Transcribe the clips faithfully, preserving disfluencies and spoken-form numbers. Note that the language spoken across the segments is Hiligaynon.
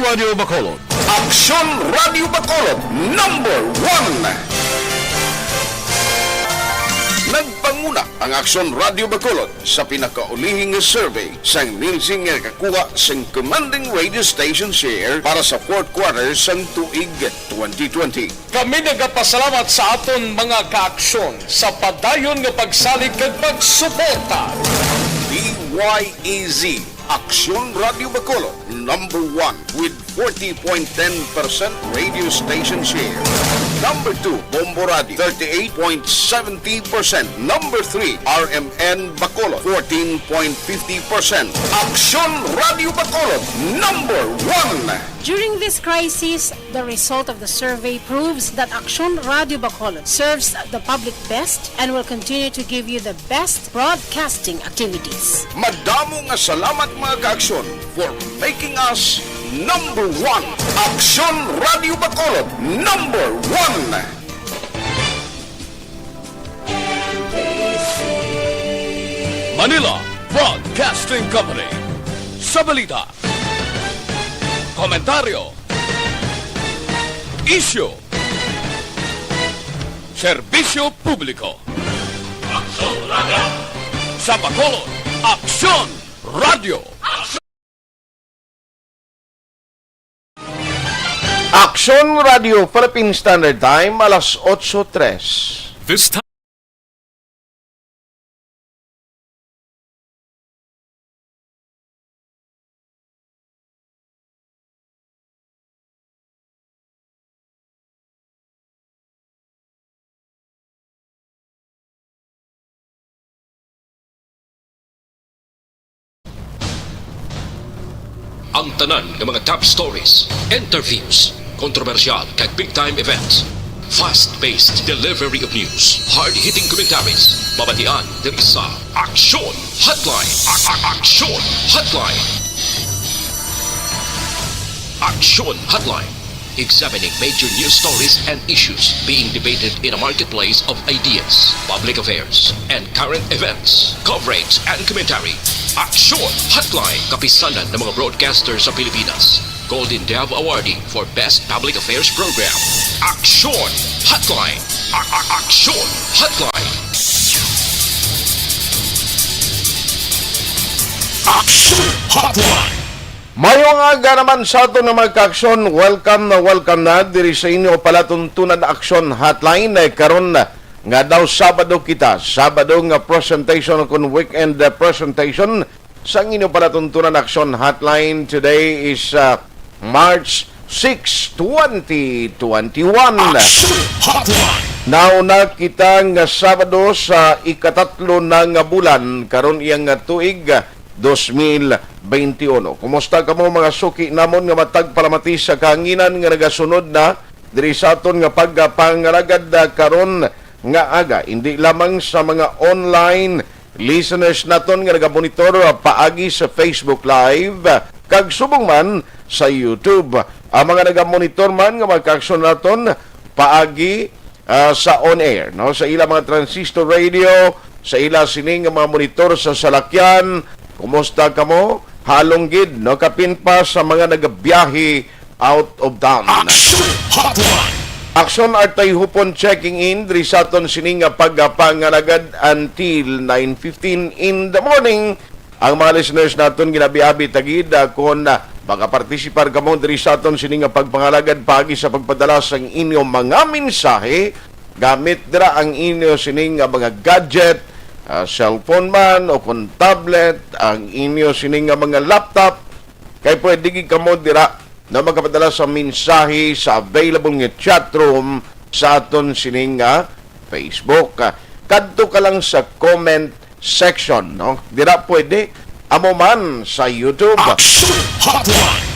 Radio Bacolod. Aksyon Radio Bacolod, number one. Nagpanguna ang Aksyon Radio Bacolod sa pinakaulihing survey sang Nielsen nga nakakuha sang commanding radio station share para sa fourth quarter sang tuig twenty twenty. Kami nagapasalamat sa aton mga kaaksyon sa padayon nga pagsalig kag pagsuporta. D Y E Z, Aksyon Radio Bacolod, number one with forty point ten percent radio station share. Number two, Bombo Radio, thirty-eight point seventy percent. Number three, R M N Bacolod, fourteen point fifty percent. Aksyon Radio Bacolod, number one. During this crisis, the result of the survey proves that Aksyon Radio Bacolod serves the public best and will continue to give you the best broadcasting activities. Madamo nga salamat, mga kaaksyon, for making us number one. Aksyon Radio Bacolod, number one. Manila Broadcasting Company. Sa balita, komentaryo, isyu, serbisyo publiko. Aksyon Radio. Sa Bacolod, Aksyon Radio. Aksyon Radio Philippine Standard Time, alas otso tres. This time. Ang tanan nga mga top stories, interviews, kontrobersyal kag big time events. Fast-paced delivery of news, hard-hitting commentaries, mabatian diri sa Aksyon Hotline. A- a- Aksyon Hotline. Aksyon Hotline. Examining major news stories and issues being debated in a marketplace of ideas, public affairs, and current events. Coverage and commentary. Aksyon Hotline. Kapisanan ng mga broadcaster sa Pilipinas. Golden Dove Awardee for Best Public Affairs Program. Aksyon Hotline. A- a- Aksyon Hotline. Aksyon Hotline. Mayong aga naman sa aton nga mga kaaksyon. Welcome na welcome na diri sa inyo palatuntunan Aksyon Hotline. Eh, karon nga daw Sabado kita, Sabado nga presentation kun weekend, uh, presentation sang inyo palatuntunan Aksyon Hotline. Today is, uh, March six, twenty twenty-one. Aksyon Hotline. Nauna kita nga Sabado sa ikatatlo na nga bulan karon iya nga tuig, uh, dos mil benti uno. Kumusta kamo, mga suki namon nga matag palamati sa kahanginan nga nagasunod na diri sa aton nga pagpangalagad, ah, karon nga aga, indi lamang sa mga online listeners naton nga nagamonitor, ah, paagi sa Facebook Live, ah, kag subong man sa YouTube. Ang mga nagamonitor man nga mga kaaksyon naton paagi, ah, sa on air, no, sa ila mga transistor radio, sa ila sini nga mga monitor sa salakyan. Kumusta kamo? Halong gid, no, kapin pa sa mga nagabiyahe out of town. Aksyon Hotline. Aksyon Artay Hupon checking in diri sa aton sini nga pagpangalagad until nine fifteen in the morning. Ang mga listeners naton, ginabi-abi ta gid, ah, kon, ah, makapartisipar kamo diri sa aton sini nga pagpangalagad paagi sa pagpadala sang inyong mga mensahe. Gamit dira ang inyo sini nga mga gadget, ah, cellphone man o kon tablet, ang inyo sini nga mga laptop, kay pwede gid kamo dira na makapadala sa mensahe sa available nga chat room sa aton sini nga Facebook. Ah, kadto ka lang sa comment section, no? Dira pwede. Amo man sa YouTube. Aksyon Hotline.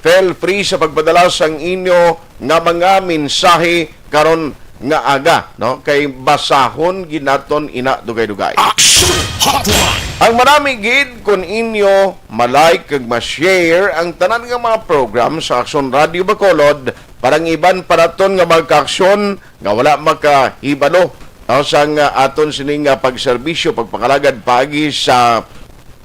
Feel free sa pagpadala sang inyo nga mga mensahe karon nga aga, no? Kay basahon gid naton ina dugay-dugay. Aksyon Hotline. Ang manami gid kun inyo ma-like kag ma-share ang tanan nga mga program sa Aksyon Radio Bacolod, para ang iban pa naton nga mga kaaksyon nga wala makahibalo, no, sang, ah, aton sini nga pagserbisyo, pagpangalagad paagi sa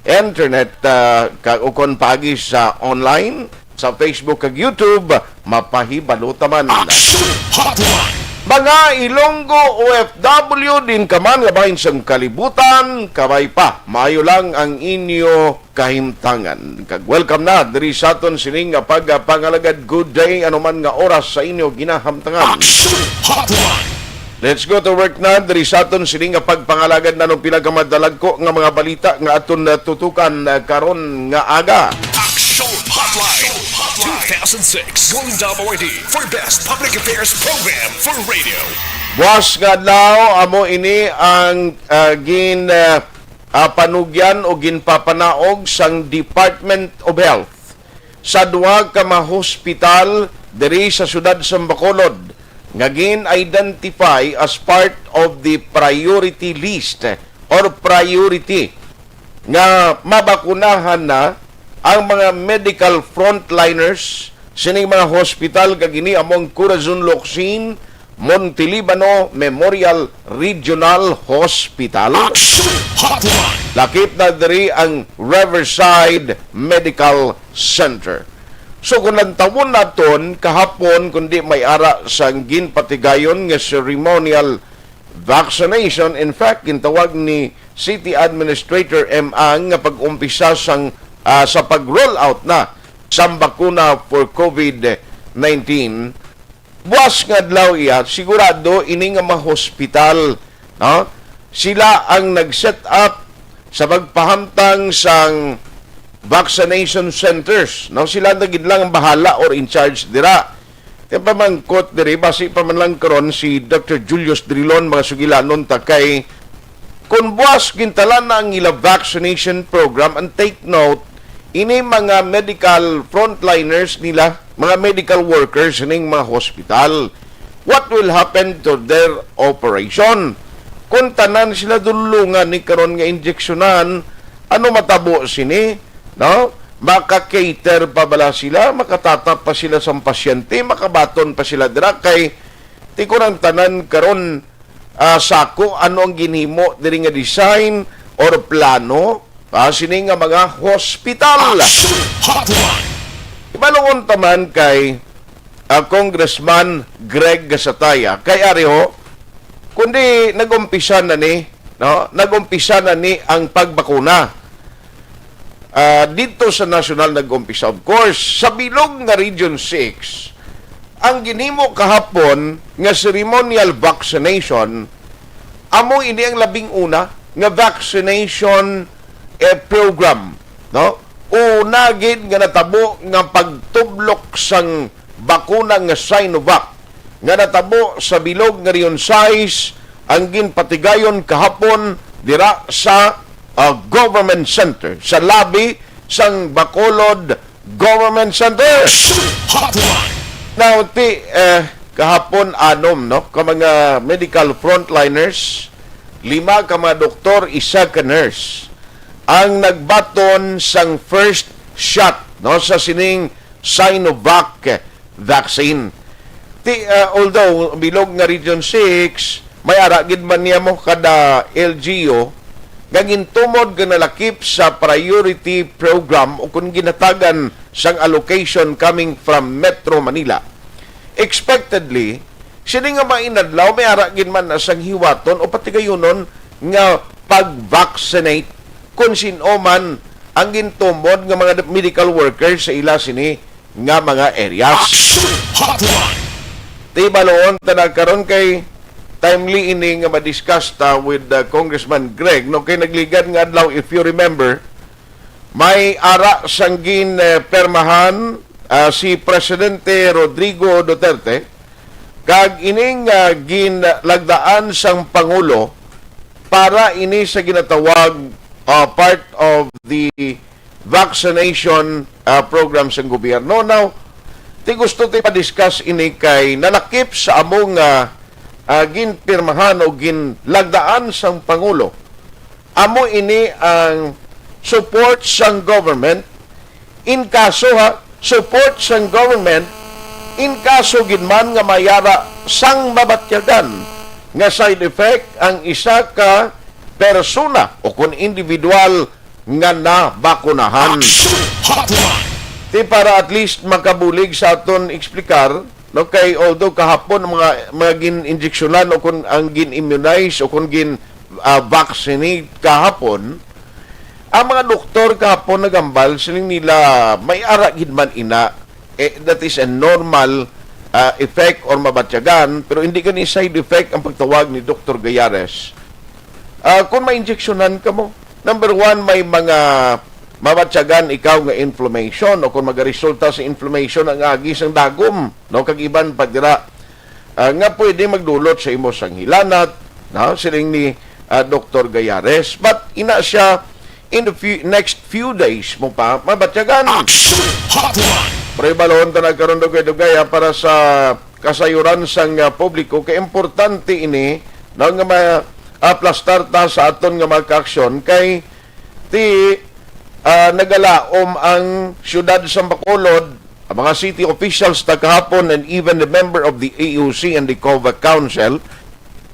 internet, ah, ka, ukon paagi sa online, sa Facebook kag YouTube, mapahibalo ta man. Action Hotline! Mga Ilonggo O F W din ka man nga bahin sang kalibutan, kabay pa, maayo lang ang inyo kahimtangan. Kag welcome na diri sa aton sining nga pagpangalagad. Good day, anuman nga oras sa inyo ginahamtangan. Action Hotline! Let's go to work na diri sa aton sining nga pagpangalagad. Nanong pila ka madalagko nga mga balita nga aton natutukan, ah, karon nga aga. Action Hotline two thousand six Golden Dome Awardee for Best Public Affairs Program for Radio. Buwas nga adlaw, amo ini ang, ah, gin, ah, ah, panugyan o ginpapanaog sang Department of Health sa duha ka mga hospital diri sa siyudad sa Bacolod nga gin-identify as part of the priority list or priority nga mabakunahan na ang mga medical frontliners sining mga hospital, kag ini amo ang Corazon Locsin Montelibano Memorial Regional Hospital. Action Hotline! Lakip na diri ang Riverside Medical Center. So, kung lantawon naton kahapon, kundi may ara sang ginpatigayon nga ceremonial vaccination. In fact, gintawag ni City Administrator M. Ang nga pag-umpisa sang, ah, sa pag-roll out na sang bakuna for COVID nineteen. Buwas nga adlaw iya, sigurado ini nga mga hospital, no? Sila ang nag-set up sa pagpahamtang sang vaccination centers, no? Sila na gid lang ang bahala or in charge dira. Kaya pamangkot diri, basi pa man lang karon si Doctor Julius Drilon, mga sugilanon ta kay kung buwas gintala na ang ila vaccination program, and take note, ini mga medical frontliners nila, mga medical workers ning mga hospital, what will happen to their operation? Kung tanan sila dulungan ni karon nga injeksyonan, ano matabo sini? No? Maka-cater pa bala sila? Makatatap pa sila sang pasyente? Makabaton pa sila dira? Kay ti kon ang tanan karon, ah, sako, ano ang ginhimo diri nga design or plano, ah, sini nga mga hospital? Action Hotline! Ibalungon ta man kay, ah, Congressman Greg Gasataya. Kay ari ho, kundi nag-umpisa na ni, no? Nag-umpisa na ni ang pagbakuna. Ah, dito sa nasyonal nag-umpisa, of course, sa bilog nga Region six, ang ginhimo kahapon nga ceremonial vaccination, amo ini ang labing una nga vaccination, eh, program, no? Una gid nga natabo nga pagtublok sang bakuna nga Sinovac nga natabo sa bilog nga Region sais ang ginpatigayon kahapon dira sa, ah, Government Center, sa lobby sang Bacolod Government Center. Action Hotline! Now, ti, eh, kahapon anom, no, ka mga medical frontliners, lima ka mga doktor, isa ka nurse, ang nagbaton sang first shot, no, sa sining Sinovac vaccine. Ti, ah, although bilog nga Region six, may ara gid man niya mo kada L G U nga gintumod nga nalakip sa priority program o kung ginatagan sang allocation coming from Metro Manila. Expectedly, sini nga mainadlaw may ara gid man na sang hiwaton o patigayunon nga pag-vaccinate kung sin-o man ang gintumod nga mga medical workers sa ila sini nga mga areas. Action Hotline! Ti baloon ta na karon kay timely ini nga ma-discuss ta with, uh, Congressman Greg, no, kay nagligad nga adlaw, if you remember, may ara sang gin, eh, permahan, ah, si Presidente Rodrigo Duterte, kag ining, ah, ginlagdaan sang Pangulo para ini sa ginatawag, ah, part of the vaccination, ah, program sang gobyerno. Now, ti gusto ti pa-discuss ini kay nalakip sa among, ah, ah, ginpirmahan o ginlagdaan sang Pangulo. Amo ini ang support sang government in kaso, ha, support sang government in kaso gid man nga may ara sang mabatyagan nga side effect ang isa ka persona o kon individual nga nabakunahan. Action Hotline! Ti para at least makabulig sa aton explicar, no, kay although kahapon ang mga, mga gin-injeksyonan o kung ang gin-immunize o kung gin, ah, vaccinate kahapon, ang mga doktor kahapon nagambal, siling nila may ara gid man ina, eh, that is a normal, ah, effect or mabatyagan, pero hindi gani side effect ang pagtawag ni Doktor Gayares. Ah, kung ma-injeksyonan ka mo, number one, may mga mabatyagan ikaw nga inflammation o kung magaresulta sa inflammation ang agi sang dagom, no, kag iban pa dira, ah, nga pwede magdulot sa imo sang hilanat, no, siling ni, ah, Doktor Gayares. But ina siya, in the few, next few days mo pa mabatyagan. Action Hotline! Pero ibalon ta na karon, Dugay-Dugay, ha, para sa kasayuran sang, ah, publiko, kay importante ini, no, nga ma-, aplastar ta sa aton nga mga kaaksyon, kay ti, ah, nagalaom ang siyudad sa Bacolod, ang mga city officials ta kahapon, and even the member of the A O C and the COVAC Council,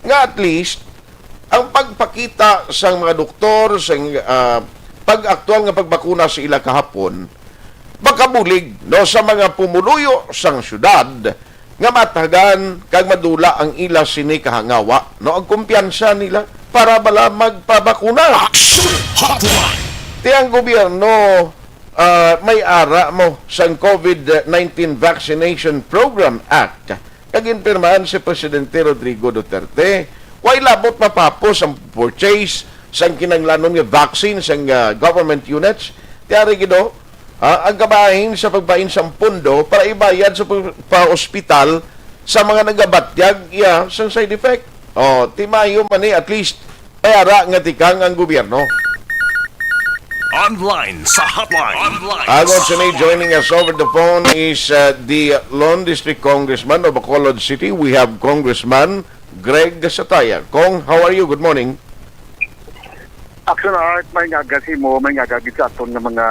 nga at least ang pagpakita sang mga doktor, sang, ah, pag-aktual nga pagbakuna sa ila kahapon, makabulig, no, sa mga pumuluyo sang siyudad nga matagan kag madula ang ila sini kahangawa, no, ang kumpiyansa nila para bala magpabakuna. Action Hotline! Ti ang gobyerno, ah, may ara mo sang COVID nineteen Vaccination Program Act kag ginpirmahan si Presidente Rodrigo Duterte. Way labot mapapos ang purchase sang kinahanglanon nga vaccine sang, ah, government units. Ti ari gid, oh, ah, ang kabahin sa pagbahin sang pondo para ibayad sa pag-, pa-ospital sa mga nagabatyag iya sang side effect. Oh, ti maayo man ni at least may ara nga tikang ang gobyerno. Online sa hotline. Online. Agon sini, joining us over the phone is, uh, the Lone District Congressman of Bacolod City. We have Congressman Greg Sataya. Cong, how are you? Good morning. Action Art, may nga aga sa imo, may nga aga gid sa aton nga mga,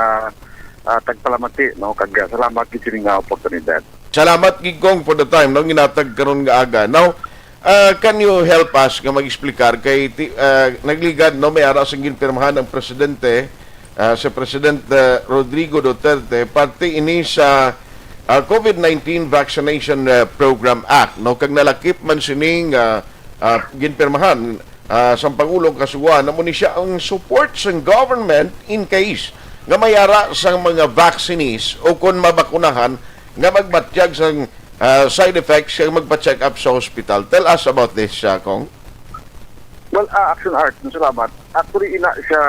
ah, tagpalamati, no? Kag, ah, salamat gid sini nga oportunidad. Salamat gid, Cong, for the time, no, ginatag karon nga aga. Now, ah, can you help us nga mag-explicar kay ti-, ah, nagligad, no, may ara sang ginpirmahan ang presidente, ah, si President, ah, Rodrigo Duterte, parte ini sa, ah, COVID nineteen Vaccination, ah, Program Act, no, kag nalakip man sining, ah, ah, ginpirmahan, ah, sang Pangulong Kasugoan, amo ni siya ang support sang government in case nga may ara sang mga vaccinees o kon mabakunahan nga magbatyag sang, ah, side effects kag magpa-check up sa hospital. Tell us about this, ah, Cong. Well, ah, Action Art, salamat. Actually, ina siya,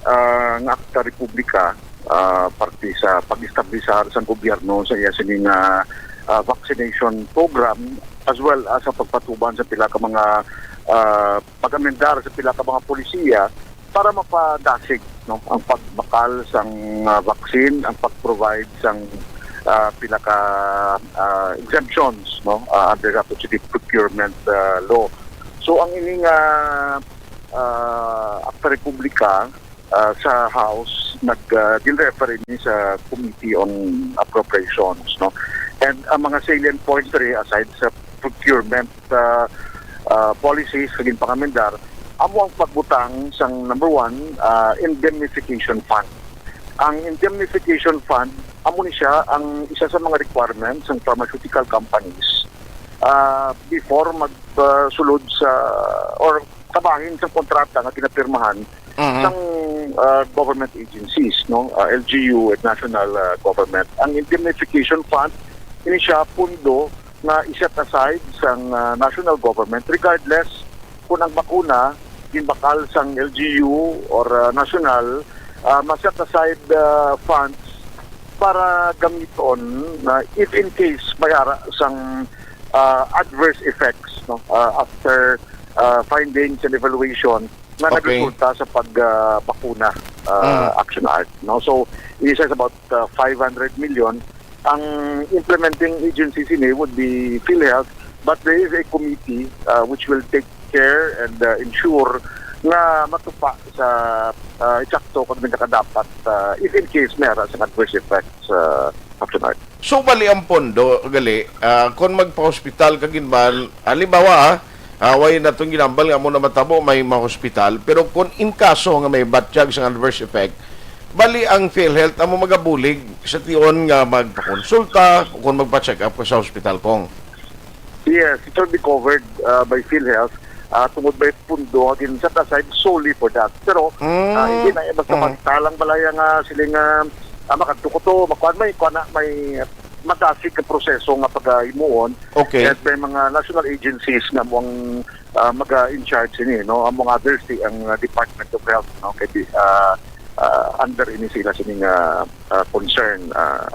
ah, nga akta republika, ah, parte sa pag-establisar sang gobyerno sa iya sini nga, ah, vaccination program, as well as sa pagpatuman sa pila ka mga, ah, pag-amendar sa pila ka mga polisiya para mapadasig, no, ang pagbakal sang, ah, vaccine, ang pag-provide sang, ah, pila ka, ah, exemptions, no, ah, under the procurement, ah, law. So, ang ini nga, ah, akta republika, ah, sa House, nag, ah, gin-refer ini sa Committee on Appropriations, no? And ang mga salient points diri, aside sa procurement, ah, ah, policies nga ginpangamendar, amo ang pagbutang sang, number one, ah, indemnification fund. Ang indemnification fund, amo ni siya ang isa sa mga requirements sang pharmaceutical companies, ah, before mag, ah, sulod sa, or kabahin sa kontrata nga ginapirmahan Mhm. sang, ah, government agencies, no? Ah, L G U and national, ah, government. Ang indemnification fund, ini siya pundo nga i-set aside sang, ah, national government regardless kung ang bakuna ginbakal sang L G U or, ah, national, ah, ma-set aside, ah, funds para gamiton na if in case may ara sang, ah, adverse effects, no, ah, after, ah, findings and evaluation nga Okay. nagresulta sa pag, ah, bakuna, ah, Mm. Action Art, no? So, isa is about, ah, five hundred million. Ang implementing agency sini would be PhilHealth, but there is a committee, ah, which will take care and, ah, ensure nga matupa sa, ah, eksakto kag nagakadapat, ah, if in case may ara sang adverse effects, ah, Action Art. So, bali ang pondo, gali, ah, kung magpa-hospital ka gid man, halimbawa, ah, ah, way natong ginambal nga mo na matabo, may ma-hospital, pero kung in kaso nga may batyag sang adverse effect, Bali, ang PhilHealth amo magabulig sa tion nga magpakonsulta o kung magpa-check up ka sa hospital, Kong. Yes, it will be covered uh, by PhilHealth uh, tungod may pundo nga gin-set aside solely for that. Pero uh, Mm. hindi na basta Mm. pagtalang balaya nga siling uh, ah, makadto ko to, makuan may kuan na, may madasig ka proseso nga pagahimuon. Okay. At may mga national agencies nga mo ang ah, maga-in charge ini, no? Among others, si ang uh, Department of Health, no? Kay di- uh, uh, under ini sila sining uh, uh, concern. Uh,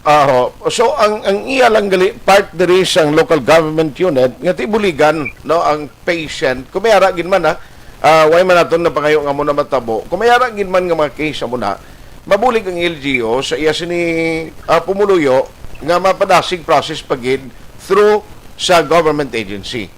Aho. So ang ang iya lang gali part diri sang local government unit nga tibuligan, no, ang patient. Kung may ara gid man, ha, uh, way man naton napangayo nga mo na matabo. Kung may ara gid man nga mga case mo na, mabulig ang L G U sa iya sini uh, pumuluyo nga mapadasig process pa gid through sa government agency.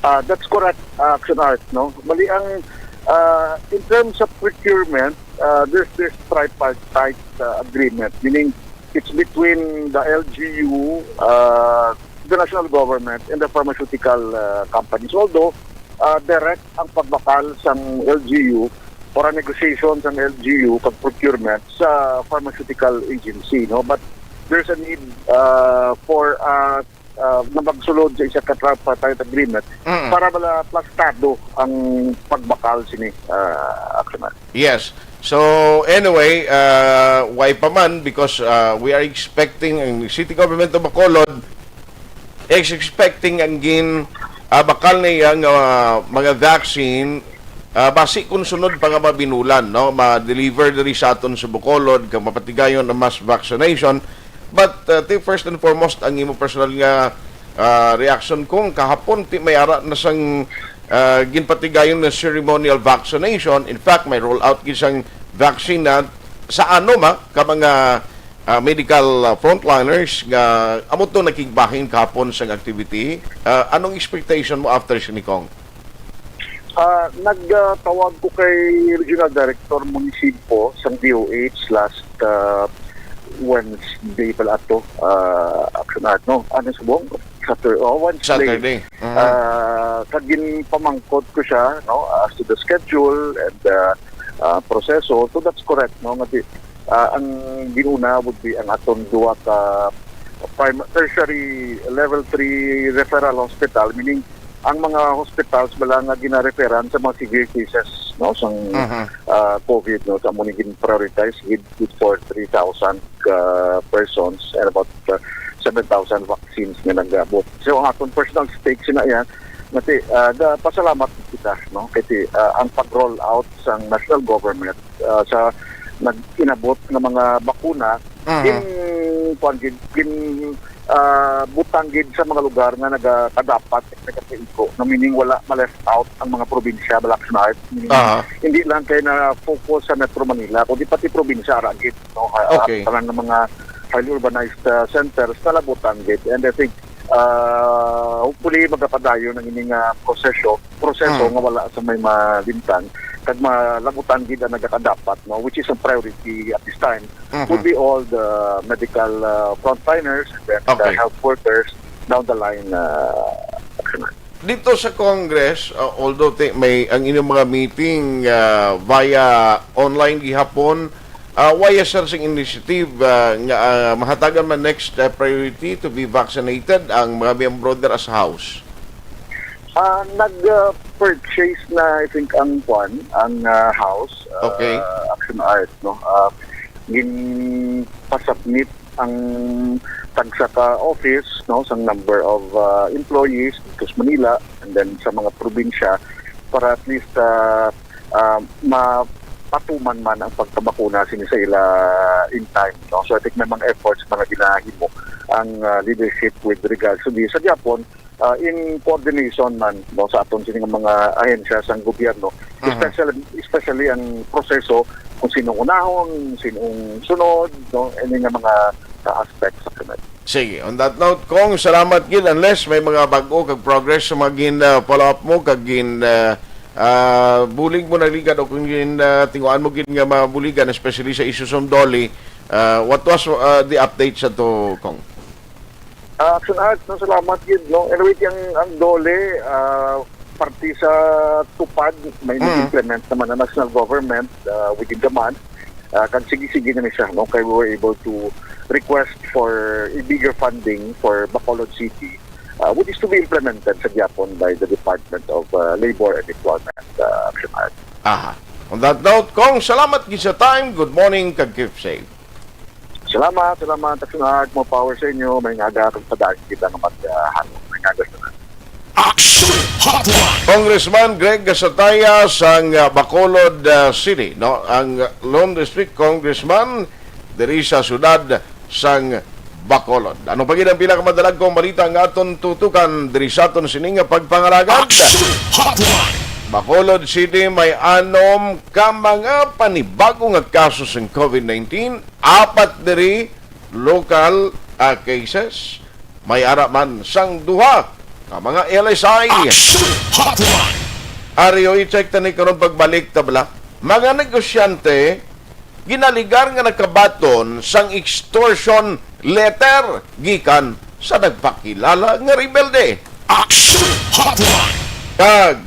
Ah, that's correct, ah, Action Art, no? Mali ang, ah, in terms of procurement, ah, there's this tripartite ah, agreement, meaning it's between the L G U, ah, the national government, and the pharmaceutical ah, companies. Although ah, direct ang pagbakal sang L G U or ang negotiation sang L G U kag procurement sa pharmaceutical agency, no? But there's a need ah, for ah, ah, nga magsulod sa isa ka tripartite agreement Mm. para bala plastado ang pagbakal sini, ah, Action Art. Yes. So, anyway, uh, why pa man? Because uh, we are expecting, ang City Government of Bacolod is expecting ang gin uh, bakal niya nga uh, mga vaccine uh, basi kung sunod pa nga mabinulan, no, ma-deliver diri sa aton sa Bacolod kag mapatigayon ang mass vaccination. But uh, ti first and foremost, ang imo personal nga uh, reaction, kung kahapon ti may ara na sang uh, ginpatigayon nga ceremonial vaccination. In fact, may roll out gid sang vaccine na sa ano ma ka mga uh, medical uh, frontliners nga amo to nakigbahin kahapon sang activity. Uh, anong expectation mo after sini, Kong? Ah, nagtawag ko kay Regional Director Munisipyo sang D O H last ah, Wednesday pala ato, ah, Action Art, no? Ano subong? Saturday, oh, Wednesday. Saturday. Mhm. Ah, kag ginpamangkot ko siya, no, as to the schedule and ah, ah, proseso. So that's correct, no? Nga di, ah, ang ginuna would be ang aton duha ka prim- tertiary level three referral hospital, meaning ang mga hospitals bala nga ginareferan sa mga severe cases, no, sang Mhm. ah, COVID, no, sa amo ni gin-prioritize gid gid for three thousand ka persons and about uh, seven thousand vaccines nga nag-abot. So ang aton personal stake sina iya nga ti ah, da, pasalamat kita, no, kay ti ah, ang pag-roll out sang national government ah, sa nag-inabot nga mga bakuna Mhm. gin kuan gid gin ah, butang gid sa mga lugar nga nagakadapat, nagakaigo, no, meaning wala ma-left out ang mga probinsya, Black Knife. Meaning, Aha. hindi lang kay na-focus sa Metro Manila, kundi pati probinsya, ara gid, no, ha- Okay. tanan ng mga highly urbanized ah, centers, nalabutan gid. And I think, ah, hopefully, magapadayon ang ining ah, proseso, proseso Hmm. nga wala sa may malintang, kag malabutan gid ang nagakadapat, no, which is a priority at this time. Mhm. Would be all the medical uh, frontliners and then the Okay. health workers down the line. Uh, Dito sa Congress, uh, although ti, may ang inyong mga meeting uh, via online gihapon, uh, why sir sing initiative uh, nga uh, mahatagan man next uh, priority to be vaccinated ang mga miyembro der as House? Ah, nag-purchase na, I think, ang kwan, ang ah, House, ah, Okay. Action Art, no? Ah, ginpasubmit ang tagsa ka office, no, sang number of ah, employees dito sa Manila and then sa mga probinsya para at least ah, ah, mapatuman man ang pagpabakuna sini sa ila in time, no? So I think may mga efforts man nga ginahimo ang ah, leadership with regards to this. Sa Japon, ah, in coordination man, no, sa aton sini nga mga ahensya sang gobyerno, Mhm. especially especially ang proseso kung sinong unahon, sinong sunod, no, ini nga mga ah, aspects sa kanan. Sige, on that note, Kong, salamat gid. Unless may mga bag-o kag progress sa mga gin ah, follow up mo kag gin ah, ah, bulig mo na ligad o kung gin ah, tinguan mo gid nga mabuligan, especially sa issues of Dolly, ah, what was ah, the update sa to, Kong? Ah, Action Art, no, salamat gid, no. Anyway, ang ang Dole, ah, parte sa TUPAD, may Mm. nag-implement naman ang national government, uh, within the month. Uh, kag sige-sige na ni siya, no? Kay we were able to request for a bigger funding for Bacolod City, uh, which is to be implemented sa gyapon by the Department of, uh, Labor and Employment, uh, Action Act. Aha. On that note, Cong, salamat gid sa time. Good morning, kag keep safe. Salamat, salamat, Action Art. More power sa inyo. May nga aga kag padaan kita nga mag, ah, halo. May nga aga sa tanan. Action Hotline. Congressman Greg Gasataya sang, ah, Bacolod, ah, City, no? Ang lone district congressman diri sa siyudad sang Bacolod. Ano pa gid ang pila ka madalagkong balita nga aton tutukan diri sa aton sini nga pagpangalagad? Action Hotline. Bacolod City may anom ka mga panibago nga kaso sang covid nineteen. Apat diri local, ah, cases. May ara man sang duha ka mga L S I. Action Hotline. Ari, o, i-check ta ni karon pagbalik ta bala. Mga negosyante, ginaligar nga nakabaton sang extortion letter gikan sa nagpakilala nga rebelde. Action Hotline. Kag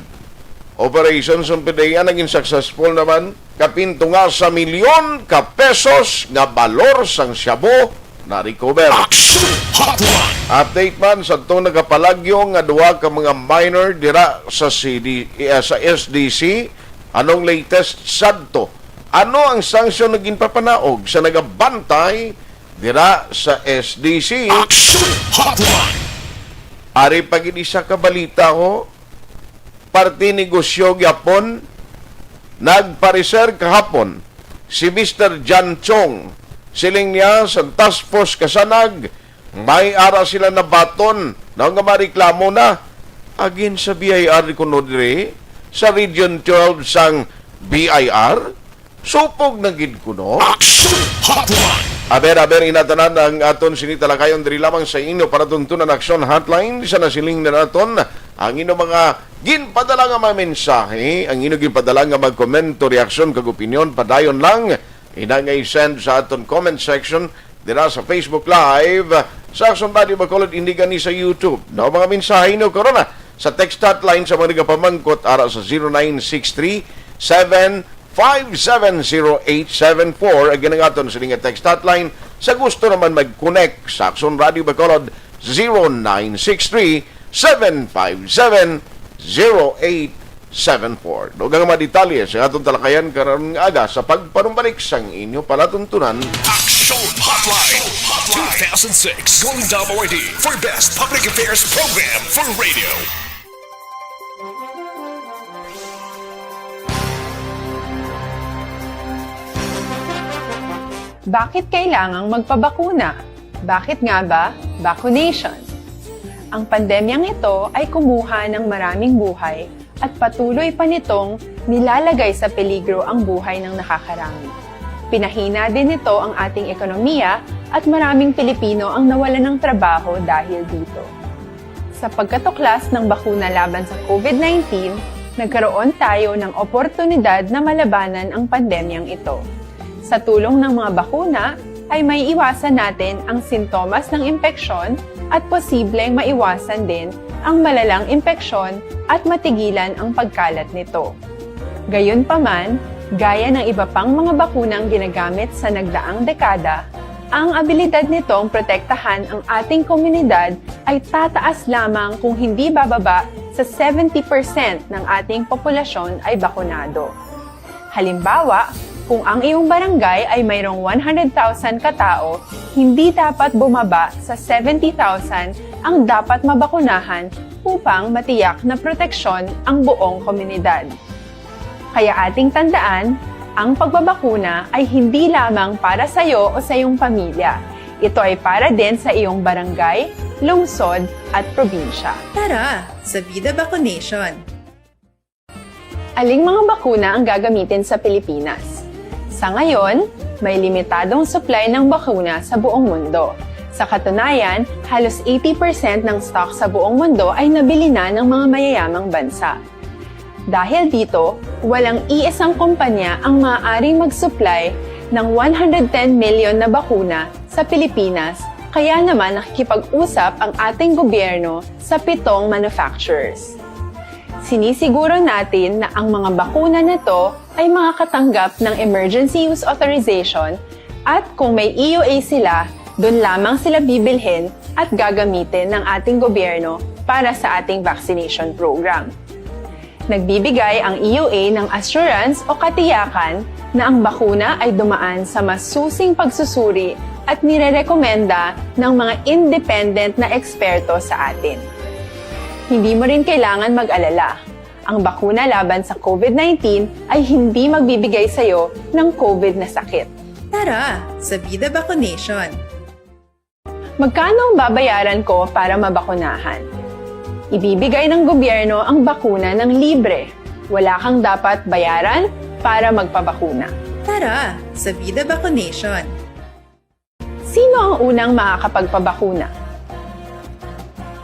operation sang P D E A naging successful naman. Kapin tunga sa milyon ka pesos nga balor sang shabu na-recover. Action Hotline. Update man sa atong nagapalagyo nga duha ka mga minor dira sa C D, eh, sa S D C. Anong latest sadto? Ano ang sanksyon nga ginpapanaog sa nagabantay dira sa S D C? Action Hotline. Ari pa gid isa ka balita, ho. Parte negosyo gyapon. Nagpareser kahapon si Mister John Chong. Siling niya sa task force kasanag, may ara sila nabaton na nga mareklamo na. Agin sa B I R kuno diri sa Region twelve sang B I R. Supog na gid kuno. Action Hotline. Aber, aber, inatanan ang aton sini talakayon diri lamang sa inyo palatuntunan Action Hotline. Sa nasiling na naton ang inyo mga ginpadala nga mga mensahe, ang inyo ginpadala nga mga komento, reaksyon, kag opinyon, padayon lang ina nga i-send sa aton comment section dira sa Facebook Live sa Action Radio Bacolod, indi gani sa YouTube. No, mga mensahe nyo karon, ah, sa text hotline sa mga nagapamangkot ara sa zero nine six three seven five seven zero eight seven four. Again, ang aton sini nga text hotline. Sa gusto naman mag-connect sa Action Radio Bacolod, zero nine six three seven five seven zero eight seven four. Dugang mga detalye sa atong talakayan karon nga aga sa pagpanumbalik sang inyo palatuntunan. Action Hotline two thousand six Golden Dome Awardee for Best Public Affairs Program for Radio. Bakit kailangang magpabakuna? Bakit nga ba vaccination? Ang pandemyang ito ay kumuha ng maraming buhay at patuloy pa nitong nilalagay sa peligro ang buhay ng nakakarami. Pinahina din nito ang ating ekonomiya at maraming Pilipino ang nawalan ng trabaho dahil dito. Sa pagkatuklas ng bakuna laban sa covid nineteen, nagkaroon tayo ng oportunidad na malabanan ang pandemyang ito. Sa tulong ng mga bakuna, ay may iwasan natin ang sintomas ng impeksyon at posibleng maiwasan din ang malalang impeksyon at matigilan ang pagkalat nito. Gayunpaman, gaya ng iba pang mga bakunang ginagamit sa nagdaang dekada, ang abilidad nitong protektahan ang ating komunidad ay tataas lamang kung hindi bababa sa seventy percent ng ating populasyon ay bakunado. Halimbawa, kung ang iyong barangay ay mayroong one hundred thousand katao, hindi dapat bumaba sa seventy thousand ang dapat mabakunahan upang matiyak na proteksyon ang buong komunidad. Kaya ating tandaan, ang pagbabakuna ay hindi lamang para sa iyo o sa iyong pamilya. Ito ay para din sa iyong barangay, lungsod, at probinsya. Tara, sa Vida Vaccination! Aling mga bakuna ang gagamitin sa Pilipinas? Sa ngayon, may limitadong supply ng bakuna sa buong mundo. Sa katunayan, halos eighty percent ng stock sa buong mundo ay nabili na ng mga mayayamang bansa. Dahil dito, walang iisang kumpanya ang maaaring mag-supply ng one hundred ten million na bakuna sa Pilipinas, kaya naman nakikipag-usap ang ating gobyerno sa pitong manufacturers. Sinisiguro natin na ang mga bakuna na to ay makakatanggap ng emergency use authorization at kung may E U A sila, doon lamang sila bibilhin at gagamitin ng ating gobyerno para sa ating vaccination program. Nagbibigay ang E U A ng assurance o katiyakan na ang bakuna ay dumaan sa masusing pagsusuri at nirerekomenda ng mga independent na eksperto sa atin. Hindi mo rin kailangan mag-alala. Ang bakuna laban sa COVID nineteen ay hindi magbibigay sa iyo ng COVID na sakit. Tara sa Vida Vaccination! Magkano ang babayaran ko para mabakunahan? Ibibigay ng gobyerno ang bakuna ng libre. Wala kang dapat bayaran para magpabakuna. Tara sa Vida Vaccination! Sino ang unang makakapagpabakuna?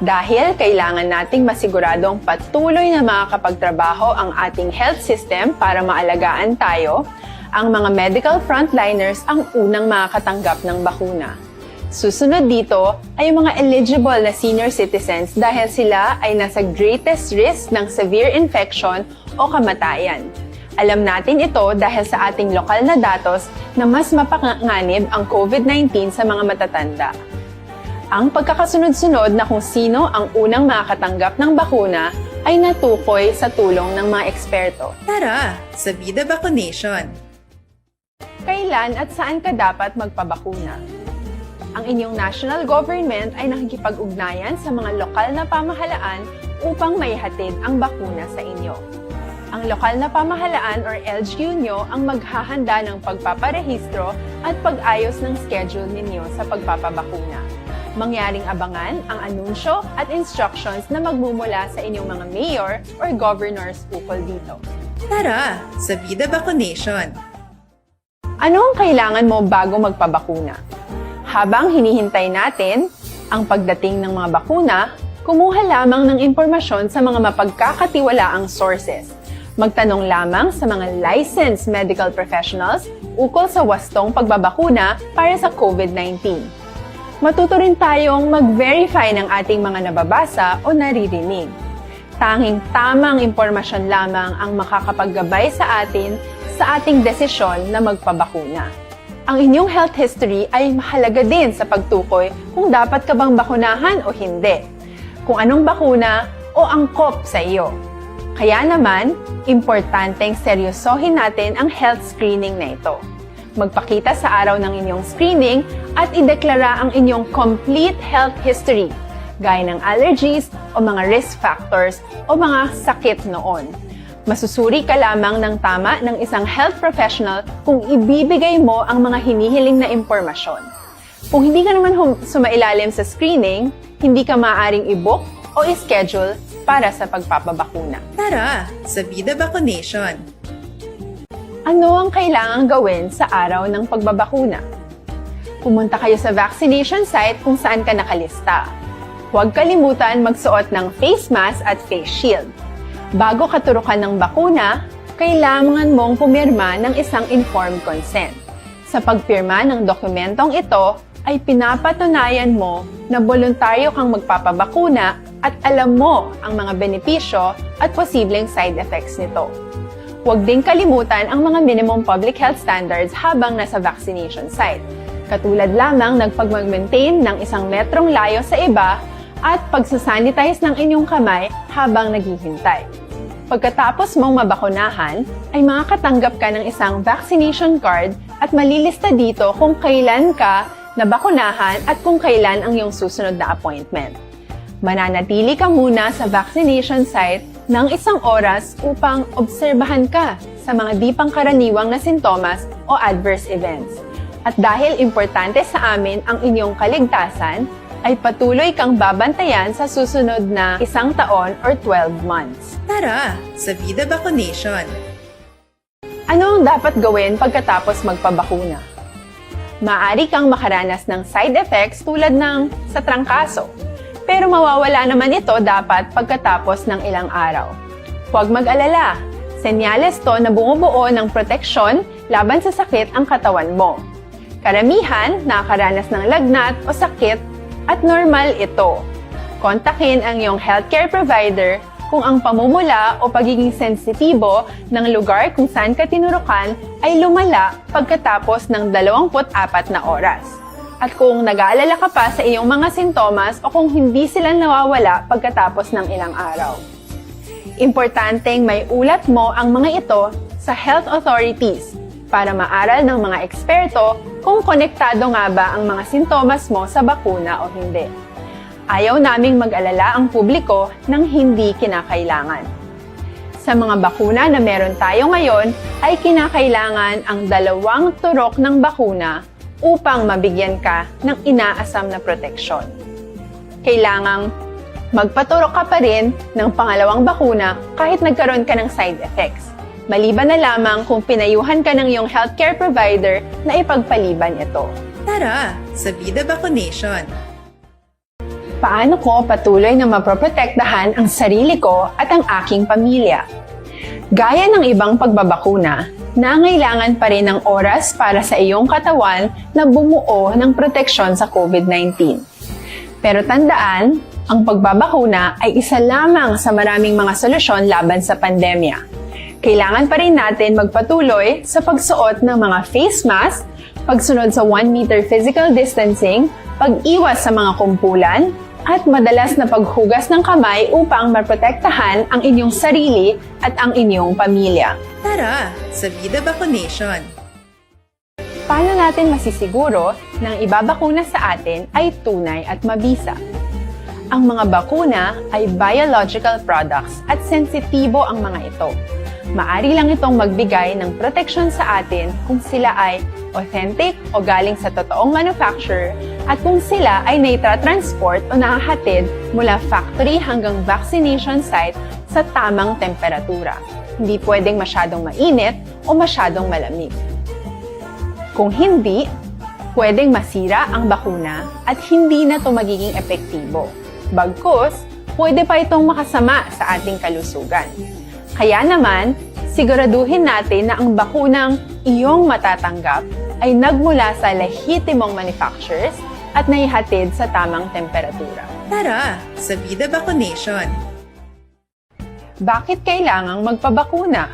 Dahil kailangan nating masiguradong patuloy na makakapagtrabaho ang ating health system para maalagaan tayo, ang mga medical frontliners ang unang makakatanggap ng bakuna. Susunod dito ay ang mga eligible na senior citizens dahil sila ay nasa greatest risk ng severe infection o kamatayan. Alam natin ito dahil sa ating lokal na datos na mas mapanganib ang COVID nineteen sa mga matatanda. Ang pagkakasunod-sunod na kung sino ang unang makakatanggap ng bakuna ay natukoy sa tulong ng mga eksperto. Tara sa Vida Vaccination! Kailan at saan ka dapat magpabakuna? Ang inyong national government ay nakikipag-ugnayan sa mga lokal na pamahalaan upang maihatid ang bakuna sa inyo. Ang lokal na pamahalaan or L G U nyo ang maghahanda ng pagpaparehistro at pag-ayos ng schedule ninyo sa pagpapabakuna. Mangyaring abangan ang anunsyo at instructions na magmumula sa inyong mga mayor or governors ukol dito. Tara sa Vida Vaccination! Ano ang kailangan mo bago magpabakuna? Habang hinihintay natin ang pagdating ng mga bakuna, kumuha lamang ng impormasyon sa mga mapagkakatiwalaang sources. Magtanong lamang sa mga licensed medical professionals ukol sa wastong pagbabakuna para sa COVID nineteen. Matuto rin tayong mag-verify ng ating mga nababasa o naririnig. Tanging tamang impormasyon lamang ang makakapaggabay sa atin sa ating desisyon na magpabakuna. Ang inyong health history ay mahalaga din sa pagtukoy kung dapat ka bang bakunahan o hindi, kung anong bakuna o angkop sa iyo. Kaya naman, importanteng seryosohin natin ang health screening na ito. Magpakita sa araw ng inyong screening at ideklara ang inyong complete health history, gaya ng allergies o mga risk factors o mga sakit noon. Masusuri ka lamang ng tama ng isang health professional kung ibibigay mo ang mga hinihiling na impormasyon. Kung hindi ka naman hum- sumailalim sa screening, hindi ka maaaring i-book o i-schedule para sa pagpapabakuna. Tara sa Vida Vaccination! Ano ang kailangang gawin sa araw ng pagbabakuna? Pumunta kayo sa vaccination site kung saan ka nakalista. Huwag kalimutan magsuot ng face mask at face shield. Bago katurukan ng bakuna, kailangan mong pumirma ng isang informed consent. Sa pagpirma ng dokumentong ito, ay pinapatunayan mo na boluntaryo kang magpapabakuna at alam mo ang mga benepisyo at posibleng side effects nito. Huwag ding kalimutan ang mga minimum public health standards habang nasa vaccination site, katulad lamang ng pagmag-maintain ng isang metrong layo sa iba at pagsasanitize ng inyong kamay habang naghihintay. Pagkatapos mong mabakunahan, ay makakatanggap ka ng isang vaccination card at malilista dito kung kailan ka nabakunahan at kung kailan ang iyong susunod na appointment. Mananatili ka muna sa vaccination site ng isang oras upang obserbahan ka sa mga di pangkaraniwang na sintomas o adverse events. At dahil importante sa amin ang inyong kaligtasan, ay patuloy kang babantayan sa susunod na isang taon or twelve months. Tara sa Vida Vaccination! Ano ang dapat gawin pagkatapos magpabakuna? Maaari kang makaranas ng side effects tulad ng sa trangkaso, pero mawawala naman ito dapat pagkatapos ng ilang araw. Huwag mag-alala, senyales to na bumubuo ng proteksyon laban sa sakit ang katawan mo. Karamihan nakakaranas ng lagnat o sakit at normal ito. Kontakin ang iyong healthcare provider kung ang pamumula o pagiging sensitibo ng lugar kung saan ka tinurukan ay lumala pagkatapos ng dalawampu't apat na oras. At kung nag-aalala ka pa sa iyong mga sintomas o kung hindi sila nawawala pagkatapos ng ilang araw. Importanteng may ulat mo ang mga ito sa health authorities para maaral ng mga eksperto kung konektado nga ba ang mga sintomas mo sa bakuna o hindi. Ayaw naming mag-alala ang publiko ng hindi kinakailangan. Sa mga bakuna na meron tayo ngayon, ay kinakailangan ang dalawang turok ng bakuna upang mabigyan ka ng inaasam na proteksyon. Kailangang magpaturok ka pa rin ng pangalawang bakuna kahit nagkaroon ka ng side effects, maliban na lamang kung pinayuhan ka ng iyong healthcare provider na ipagpaliban ito. Tara sa Vida Vaccination! Paano ko patuloy na maproprotektahan ang sarili ko at ang aking pamilya? Gaya ng ibang pagbabakuna, nangailangan pa rin ng oras para sa iyong katawan na bumuo ng proteksyon sa COVID nineteen. Pero tandaan, ang pagbabakuna ay isa lamang sa maraming mga solusyon laban sa pandemya. Kailangan pa rin natin magpatuloy sa pagsuot ng mga face mask, pagsunod sa one meter physical distancing, pag-iwas sa mga kumpulan, at madalas na paghugas ng kamay upang maprotektahan ang inyong sarili at ang inyong pamilya. Tara sa Vida Vaccination! Paano natin masisiguro na ang ibabakuna sa atin ay tunay at mabisa? Ang mga bakuna ay biological products at sensitibo ang mga ito. Maari lang itong magbigay ng proteksyon sa atin kung sila ay authentic o galing sa totoong manufacturer at kung sila ay naitra-transport o nahahatid mula factory hanggang vaccination site sa tamang temperatura. Hindi pwedeng masyadong mainit o masyadong malamig. Kung hindi, pwedeng masira ang bakuna at hindi na ito magiging epektibo. Bagkus, pwede pa itong makasama sa ating kalusugan. Kaya naman, siguraduhin natin na ang bakunang iyong matatanggap ay nagmula sa lehitimong manufacturers at naihatid sa tamang temperatura. Tara sa Vida Vaccination! Bakit kailangang magpabakuna?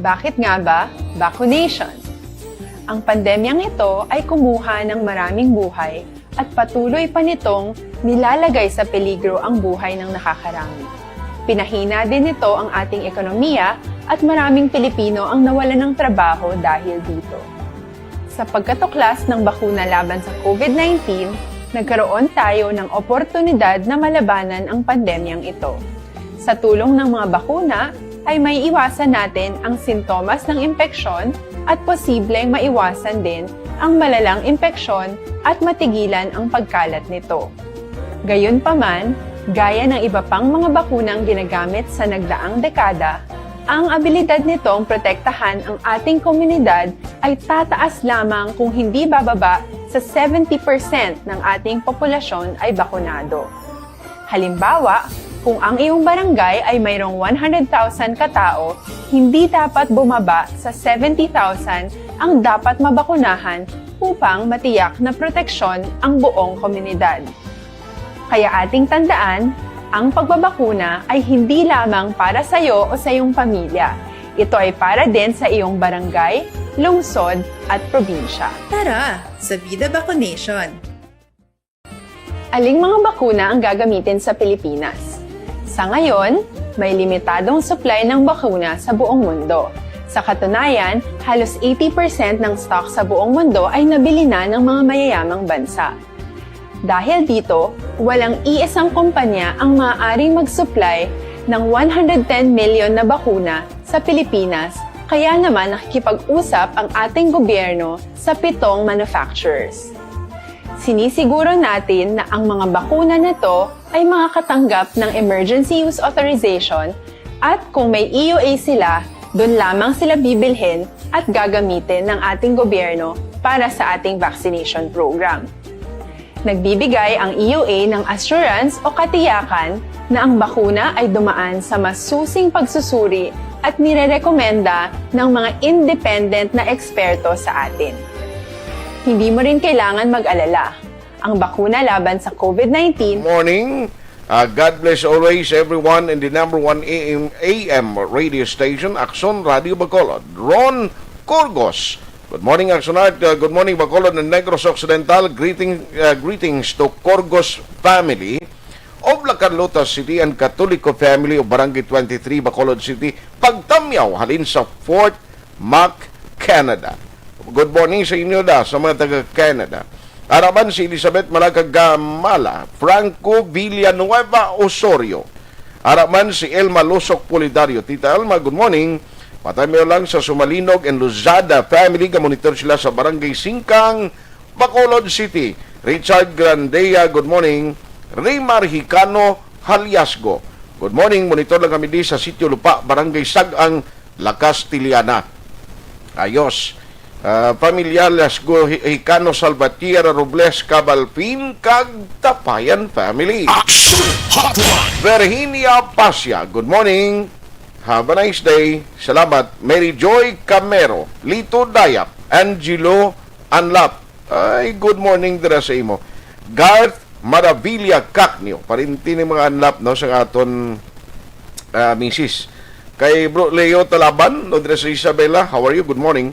Bakit nga ba vaccination? Ang pandemyang ito ay kumuha ng maraming buhay at patuloy pa nitong nilalagay sa peligro ang buhay ng nakakarami. Pinahina din nito ang ating ekonomiya at maraming Pilipino ang nawalan ng trabaho dahil dito. Sa pagkatuklas ng bakuna laban sa COVID nineteen, nagkaroon tayo ng oportunidad na malabanan ang pandemyang ito. Sa tulong ng mga bakuna, ay maiiwasan natin ang sintomas ng impeksyon at posibleng maiwasan din ang malalang impeksyon at matigilan ang pagkalat nito. Gayunpaman, gaya ng iba pang mga bakunang ginagamit sa nagdaang dekada, ang abilidad nitong protektahan ang ating komunidad ay tataas lamang kung hindi bababa sa seventy percent ng ating populasyon ay bakunado. Halimbawa, kung ang iyong barangay ay mayroong one hundred thousand katao, hindi dapat bumaba sa seventy thousand ang dapat mabakunahan upang matiyak na proteksyon ang buong komunidad. Kaya ating tandaan, ang pagbabakuna ay hindi lamang para sa iyo o sa iyong pamilya. Ito ay para din sa iyong barangay, lungsod, at probinsya. Tara sa Vida Vaccination! Aling mga bakuna ang gagamitin sa Pilipinas? Sa ngayon, may limitadong supply ng bakuna sa buong mundo. Sa katunayan, halos eighty percent ng stock sa buong mundo ay nabili na ng mga mayayamang bansa. Dahil dito, walang iisang kumpanya ang maaaring mag-supply ng one hundred ten million na bakuna sa Pilipinas, kaya naman nakikipag-usap ang ating gobyerno sa pitong manufacturers. Sinisiguro natin na ang mga bakuna na to ay makakatanggap ng emergency use authorization at kung may E U A sila, doon lamang sila bibilhin at gagamitin ng ating gobyerno para sa ating vaccination program. Nagbibigay ang E U A ng assurance o katiyakan na ang bakuna ay dumaan sa masusing pagsusuri at nirerekomenda ng mga independent na eksperto sa atin. Hindi mo rin kailangan mag-alala. Ang bakuna laban sa COVID nineteen Morning. Uh, God bless always everyone in the number one A M, A M radio station, Aksyon Radio Bacolod. Ron Corgos. Good morning, Aksyon Art. Uh, good morning, Bacolod and Negros Occidental. Greeting, uh, greetings to Corgos family of La Carlota City and Catolico family of Barangay twenty-three, Bacolod City. Pagtamyaw halin sa Fort Mac, Canada. Good morning sa inyo da, sa mga taga Canada. Araman si Elizabeth Malacagamala, Franco Villanueva Osorio. Araman si Elma Losok Pulidario. Tita Elma, good morning. Patay mo lang sa Sumalinog and Luzada family. Gamonitor sila sa Barangay Singkang, Bacolod City. Richard Grandea, good morning. Rimar Hicano Haliasgo. Good morning. Monitor lang kami di sa Sitio Lupa, Barangay Sagang, La Castellana. Ayos. Ah, pamilya Lasgo, Hi-, Hicano, Salvatierra, Robles, Cabalpin, kag Tapayan family. Action Hotline. Virginia Pasia, good morning. Have a nice day. Salamat. Mary Joy Camero, Lito Dayap, Angelo Anlap. Ay, good morning dira sa imo. Garth Maravilla Cacnio, parinti ni mga Anlap, no, sa aton, ah, misis. Kay Bro Leo Talaban, no, dira sa Isabela. How are you? Good morning.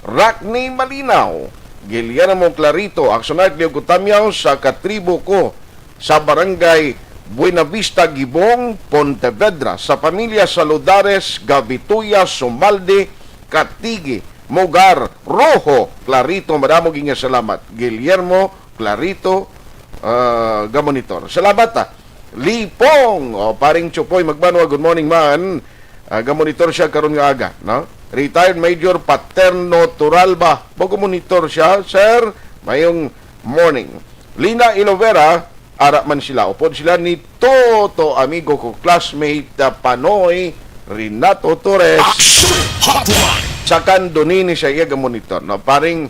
Rockney Malinaw, Guillermo Clarito, Aksyon Art Leo Kutamyaw sa katribo ko sa Barangay Buenavista, Gibong, Pontevedra, sa pamilya Saludares, Gabituya, Sumalde, Katigi, Mugar, Rojo, Clarito, madamo gid nga salamat. Guillermo Clarito, ah, gamonitor. Salamat, ah. Lipong, o, paring Chupoy Magbanwa, good morning man. Ah, gamonitor siya karon nga aga, no? Retired Major Paterno Turalba, mo gamonitor siya, sir. Mayong morning. Lina Ilovera, ara man sila. Upod sila ni Toto, amigo ko, classmate, ah, Panoy Renato Torres. Action Hotline. Sa Candoni ni siya iya gamonitor, no? Paring,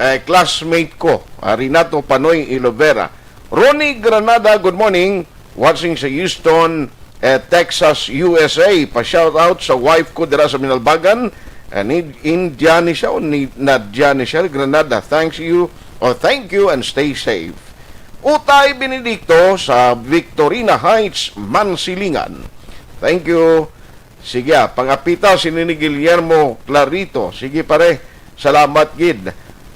eh, classmate ko, ah, Renato Panoy Ilovera. Ronnie Granada, good morning. Watching sa Houston, eh, Texas, U S A. Pa-shout out sa wife ko dira sa Minalbagan. Eh, ni Indiani siya o ni Nadiani siya, Granada. Thanks you, or thank you and stay safe. Utay Benedicto sa Victorina Heights, Mansilingan. Thank you. Sige, ah, pangapita sini ni Guillermo Clarito. Sige, pare. Salamat gid.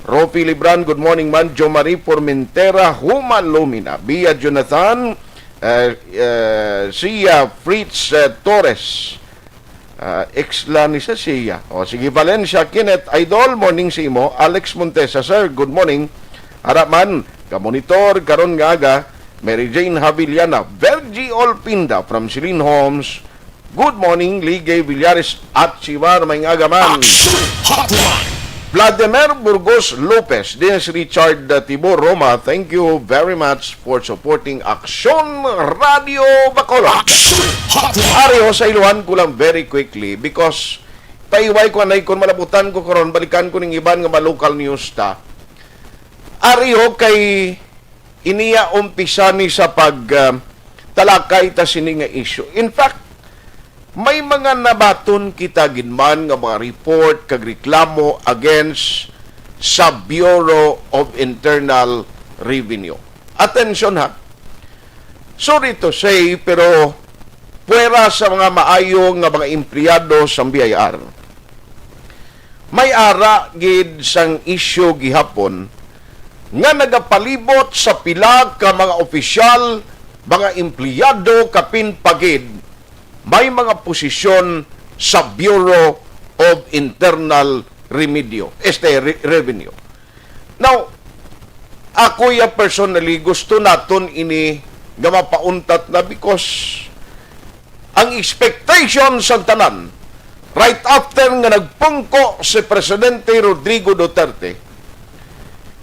Rofi Libran, good morning man. Jo Marie Formentera, Huma Lumina. Bia Jonathan, eh, eh, Sia Fritz, eh, Torres. Ah, ex la ni sa siya. O, sige, Valencia Kenneth, Idol, morning sa imo. Alex Montesa, sir, good morning. Ara man, kamonitor, karon nga aga, Mary Jane Haviliana, Virgie Olpinda from Celine Homes, good morning, Ligay Villares at Chivar, may nga aga man. Action Hotline. Vladimir Burgos Lopez, this is Richard, uh, Tibor Roma, thank you very much for supporting Action Radio Bacolod. Action Hotline. Ari ho, sa iluhan ko lang very quickly because paiway ko anay kung malabutan ko karon, balikan ko ning iban nga mga local news ta. Ari ho kay iniya umpisa ni sa pag, ah, talakay ta sini nga issue. In fact, may mga nabaton kita gid man nga mga report kag reklamo against sa Bureau of Internal Revenue. Attention ha. Sorry to say, pero pwera sa mga maayo nga mga empleyado sa B I R, may ara gid sang isyu gihapon nga nagapalibot sa pila ka mga opisyal, mga empleyado, kapin pa gid may mga posisyon sa Bureau of Internal Remedio, este, Re-, Revenue. Now, ako ya personally, gusto naton ini nga mapauntat na because ang expectation sa tanan, right after nga nagpungko si Presidente Rodrigo Duterte,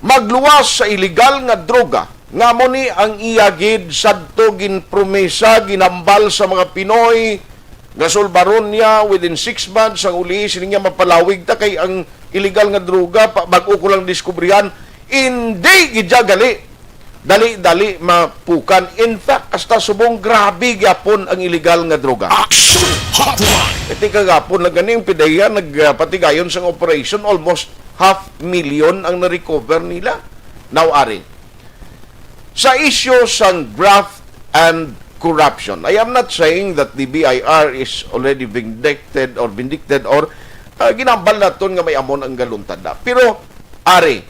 magluwas sa iligal nga droga, nga amo ni ang iya gid sadto ginpromesa, ginhambal sa mga Pinoy, nga sulbaron niya within six months ang uli, sining niya mapalawig ta kay ang iligal nga droga, pa, bag-o ko lang diskubrihan, hindi gid siya gali. Dali-dali mapukan. In fact, hasta subong grabe gyapon ang iligal nga droga. Action Hotline. Iti kagapon lang gani ang PDEA nagpatigayon sang operation, almost half million ang na-recover nila. Now, ari, sa isyu sang graft and corruption. I am not saying that the B I R is already vindicted or vindicted or, ah, ginambal naton nga may amon ang galuntada. Pero, ari,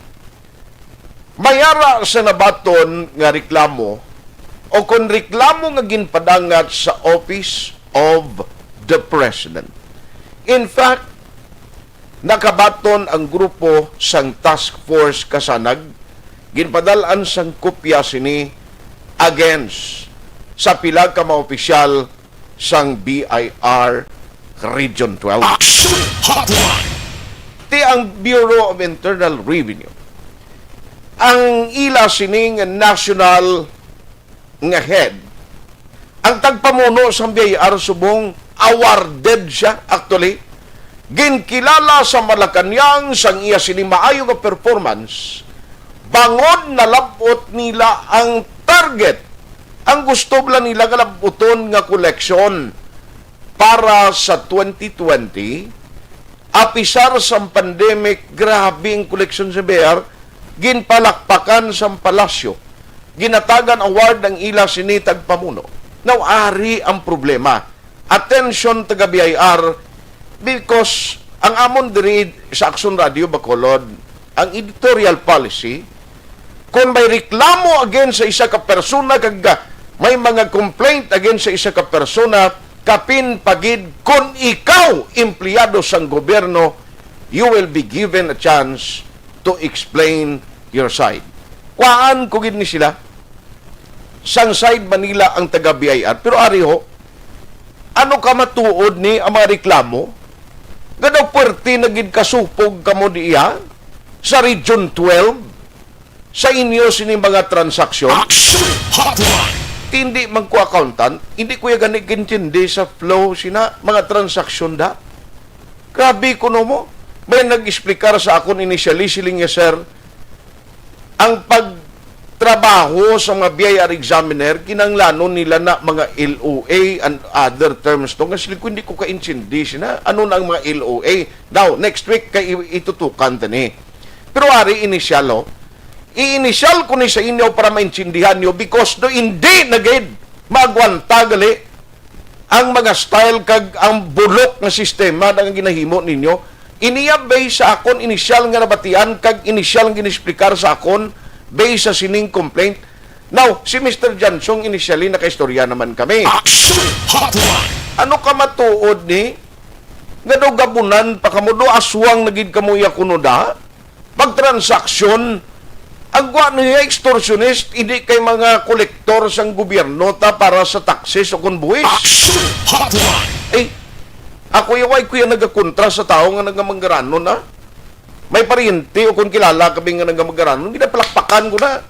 may ara sa nabaton nga reklamo o kon reklamo nga ginpadangat sa Office of the President. In fact, nakabaton ang grupo sang Task Force Kasanag, ginpadal-an sang kopya sini against sa pila ka mga opisyal sang B I R Region twelve. Action Hotline! Ti ang Bureau of Internal Revenue, ang ila sining national nga head, ang tagpamuno sang B I R subong awarded siya, actually. Ginkilala sa Malacañang sang iya sini maayo nga performance, bangod nalab-ot nila ang target. Ang gusto bala nila nga lab-uton nga koleksyon para sa twenty twenty, apisar sang pandemic, grabe ang koleksyon sa B I R, ginpalakpakan sang palasyo. Ginatagan award ang ila sini tagpamuno. Now, ari ang problema. Attention, taga B I R, because ang amon diri sa Aksyon Radio Bacolod, ang editorial policy, kung may reklamo against sa isa ka persona kag, ah, may mga complaint against sa isa ka persona, kapin pa gid kung ikaw empleyado sang gobyerno, you will be given a chance to explain your side. Kuhaan ko gid ni sila. Sang side man nila ang taga B I R. Pero ari ho, ano ka matuod ni ang mga reklamo? Nga daw puwerte na gid kasupog kamo diya sa Region twelve sa inyo sini mga transaksyon? Action Hotline! Hindi man ko accountant, hindi ko ya gani kintindi sa flow sina mga transaksyon da. Grabe kuno mo. May nag-explicar sa akon initially, siling niya, "Sir, ang pagtrabaho sa mga B I R examiner, kinahanglanon nila na mga L O A and other terms to." Nga sila ko, hindi ko kaintindi sina. Ano na ang mga L O A? Now, next week, kay i-, itutukan ta ni. Pero ari, initial, oh. I-initial ko ni sa inyo para maintindihan nyo because do hindi na gid maagwanta gali ang mga style kag ang bulok nga sistema nga ginahimo ninyo. Iniya based sa akon initial nga nabatian kag initial nga gin-explicar sa akon based sa sining complaint. Now, si Mister Jansong initially nakaistorya naman kami. Action Hotline! Ano ka matuod ni? Nga daw gabunan pa kamo, do aswang na gid kamo iya kuno da? Pagtransaksyon, ang gwa niya extortionist, hindi kay mga kolektor sang gobyerno ta para sa taxes o kon buwis. Action Hotline! Eh, ako ya, why ko ya nagakontra sa tawo nga nagamanggaranon, ha? May paryente o kon kilala kami nga nagamanggaranon, ginapalakpakan ko na.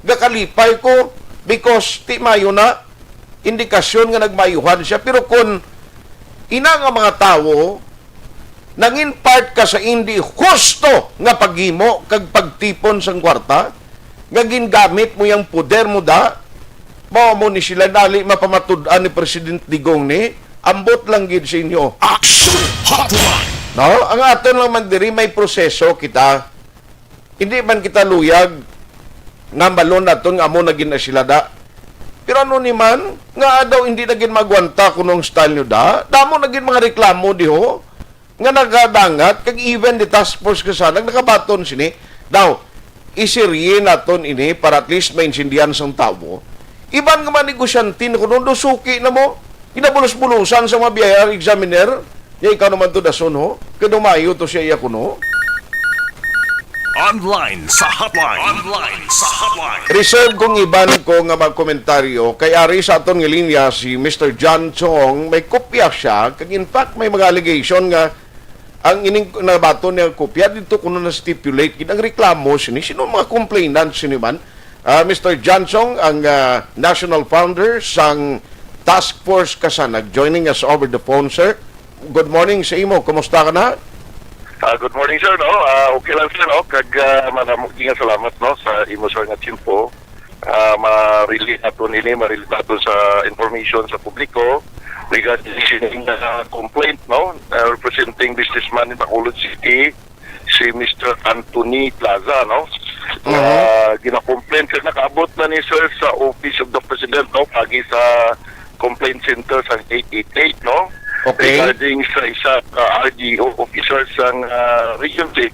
Gakalipay ko because ti mayo na indikasyon nga nagmaayuhan siya. Pero kon ina nga mga tawo nangin part ka sa hindi husto nga paghimo kag pagtipon sang kwarta nga gingamit mo yang poder mo da, mao mo ni sila dali mapamatud-an ni President Digong ni, ambot lang gid sa inyo. Action Hotline! No? Ang aton lang man diri may proseso kita. Hindi man kita luyag nga malon naton nga amo na gid na sila da. Pero ano ni man, nga daw hindi na gid magwanta kuno ang style nyo da? Damo na gid mga reklamo diho nga nagadangat, kag even the task force Kasanag nakabaton sini. Daw, isirye naton ini para at least maintindihan sang tawo. Iban nga mga negosyante na kuno, do suki na mo. Ginabulos-bulusan sa mga B I R examiner. Ya, ikaw naman to, dason, ho? Kay dumayo to siya, iya kuno. Online sa hotline. Online sa hotline. Reserve kong iban ko nga mga komentaryo kay ari sa aton nga linya si Mister John Chong. May kopya siya. Kag in fact, may mga allegation nga ang ining nabaton niya kopya dito kuno na stipulate gid ang reklamo sini. Sino ang mga complainant sini man? Ah, Mister John Chong, ang, ah, national founder sang Task Force Kasanag, joining us over the phone, sir. Good morning sa imo. Kumusta ka na? Ah, good morning, sir, no? Ah, okay lang, sir, no? Kag, ah, madamo nga salamat, no, sa imo, sir, nga tiyempo. Ah, ma-relay naton ini, ma-relay naton sa information sa publiko regarding sining, ah, complaint, no? Ah, representing businessman in Bacolod City, si Mister Anthony Plaza, no? Mhm. Ah, gina-complain, sir, nakaabot na ni, sir, sa Office of the President, no, pagi sa complaint center sa eight eight eight, no? Okay. Regarding sa isa ka R D O officer sa, ah, Region six,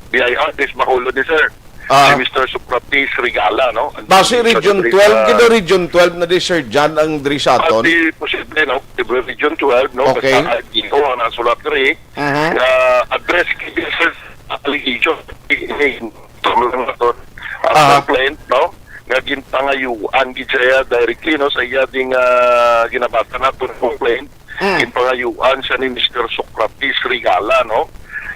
B I R, this Bacolod ni, sir. Ah. Si Mister Socrates Regala, no? Ang Basi sa Region diri twelve, sa gid Region twelve na di, Sir John, ang diri sa aton? Pati posible, no? Posible Region twelve, no? Okay. Basta R D O ang nasulat diri. Mhm. Nga address kay, sir, allegation. Hey, tumulong na to. Ang Aha. complaint, no? Nga ginpangayuan gid siya directly, no, sa iya ding, ah, ginabasa nato nga complaint. Mm. Ginpangayuan siya ni Mister Socrates Regala, no?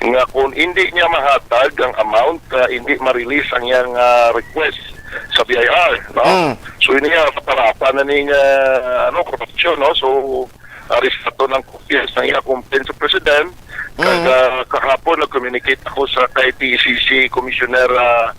Nga kung hindi niya mahatag ang amount, ah, hindi ma-release ang iyang, ah, request sa B I R, no? Mm. So, ini nga, patarapan na ning, ah, ano, korupsyon, no? So, aresto ng kopya sa iya complaint sa president. Kag, Mm. ah, kahapon, nag-communicate ako sa kay P C C Commissioner, ah,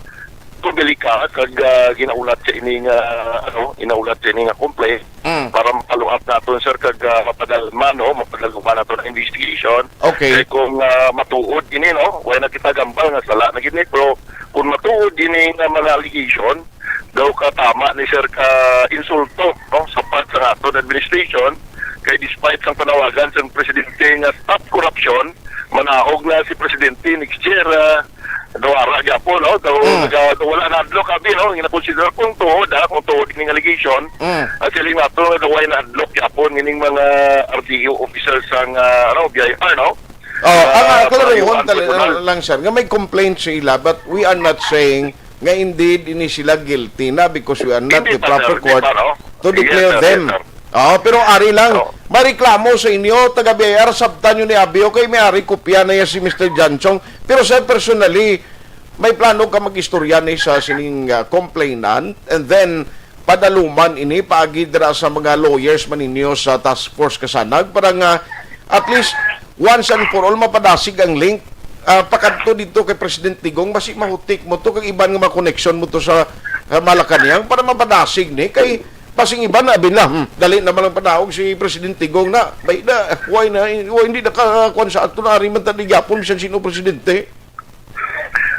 Angelica, kag, ah, ginaulat sa ini nga, ano, inaulat sa ini nga complaint Mm. para ma-follow up naton, sir, kag, ah, mapadalman, no, mapadalman naton ang investigation. Okay. Kay kung, ah, matuod ini, no, way na kita gambal nga sala na gid ni, pero kung matuod ini nga mga allegation, daw ka tama ni, sir, ka insulto, no, sa part sa aton administration, kay despite sang panawagan sang presidente nga stop corruption, manaog na si presidente next year, ah, daw ara gyapon, no? Daw Mm. naga-, daw wala na hadlok, abi, no? Ginakonsider kung tuod, ah, kung tuod ning allegation. Mm. Actually, nga to, daw wala na hadlok gyapon ining mga R D O officers sang, ah, ano, B I R, no? Oh, Ah, ang, ah, klaruhon pangayuan tali-, personal. lang, lang, sir, nga may complaint sila, but we are not saying nga indeed ini sila guilty na, because we are not Hindi the pa, proper sir. Hindi court pa, no? to Yes, declare sir. them. Yes, sir. Oh, pero ari lang, Oo. may reklamo sa inyo, taga B I R, sabtan nyo ni abi, okay, may ari kopya na yan si Mister Janchong. Pero, sir, personally, may plano ka mag-istorya ni sa sining, ah, complainant, and then padaluman ini paagi dira sa mga lawyers man ninyo sa task force kasanag para nga at least once and for all mapadasig ang link, ah, pakadto dito kay President Digong, basi mahutik mo to kag iban nga mga koneksyon mo to sa, ah, Malacañang para mapadasig ni kay basing iban na abi na, hmm, dali naman ang panaog si President Digong na, bay na, why na, why hindi nakakuan sa ato na ari man tani gyapon bisan sino presidente?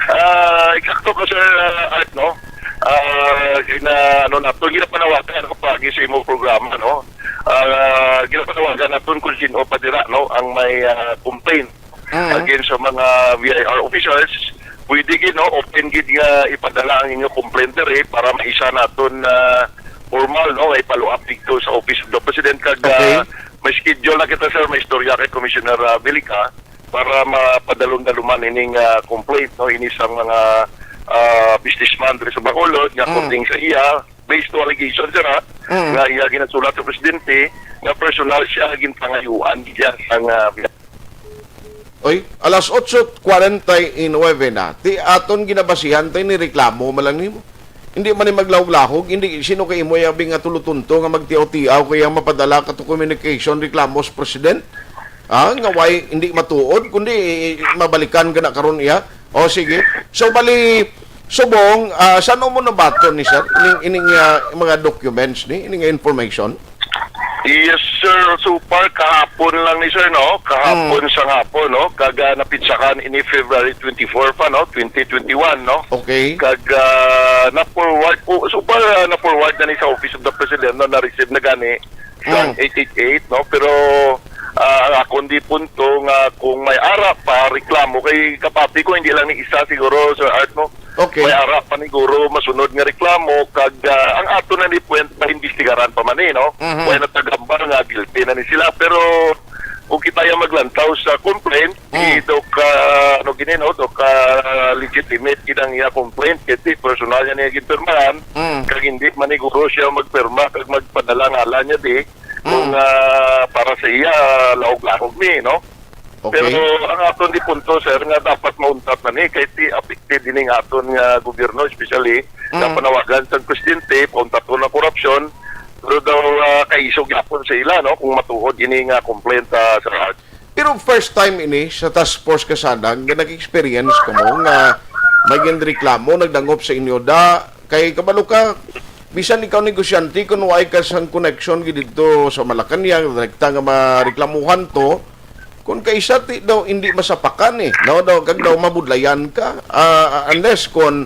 Ah, eksakto ka, Sir, ah, Art, no? Ah, gina-, ano naton, ginapanawagan ako pagi sa imong programa, no? Ah, ginapanawagan naton kung sino pa dira, no, ang may, ah, complaint Mm. against sa mga V I R officials. Pwede gid, no, open gid nga ipadala ang inyong complaint diri para maisa naton, ah, formal, no, nga i-follow up dito sa Office of the President. Kag, Okay. ah, may schedule na kita, sir, may istorya kay Commissioner, ah, Velica para mapadalon-daluman ining, ah, complaint, no, ini sang mga, ah, businessman diri sa Bacolod nga Mm. according sa iya, based to allegation, sir, ha, Mm. nga iya ginasulat sa presidente nga personal siya ginpangayuan diya sang, ah, Oy, alas otso cuarenta y nueve na. Ti aton ginabasihan tay ni reklamo man lang nimo. Hindi man ni maglahog-lahog, hindi sino kay imo yabi nga tulutunto nga magtiaw-tiaw kaya mapadala ka to communication reklamo sa president. Ah, nga way hindi matuod kundi mabalikan ka na karon iya. O sige. So bali subong, ah, saan mo nabaton ni sir ining, ining, ah, mga documents ni ining information? Yes, sir. So far, kahapon lang ni sir, no? Kahapon Mm. sa hapon, no? Kag, ah, napitsakan ini February twenty-four pa, no? Twenty twenty-one, no? Okay. Kag, ah, na-forward po, so far, ah, na-forward na ni sa Office of the President, no? Na-receive na gani sa Mm. eight eight eight, no? Pero, ah, ang akon di punto nga kung may ara pa reklamo kay kapati ko, hindi lang ni isa siguro, Sir Art, no? Okay. May ara pa ni guro masunod nga reklamo kag, ah, ang ato na ni point paimbestigaran pa man, eh, no? Mhm. Way natagambal nga guilty na ni sila, pero kung kita ya maglantaw sa complaint, Mm. di daw ka, ano gini, no, daw ka legitimate gid ang iya complaint, kay di personal niya niya ginpirmahan, Mm. kag hindi man ni guro siya magpirma kag magpadala ngalan niya di, kung, Mm. ah, para sa iya, lahog-lahog ni, no? Okay. Pero ang aton di punto, sir, nga dapat mauntat na ni kay ti affected ini nga aton nga gobyerno, especially nga Mm. panawagan sa presidente, pauntaton ang korupsyon, pero daw, ah, kaisog gyapon sa ila, no, kung matuod ini nga complaint, ah, sa Pero first time ini sa task force kasanag nga nag-experience kamo nga may ginreklamo, nagdangop sa inyo da, kay kabalo ka, bisan ikaw negosyante, kung wala ka sang connection gid didto sa Malacañang, direkta nga mareklamuhan to, kung kaisa ti daw hindi masapakan eh, no? Daw, kag daw mabudlayan ka, ah, unless kung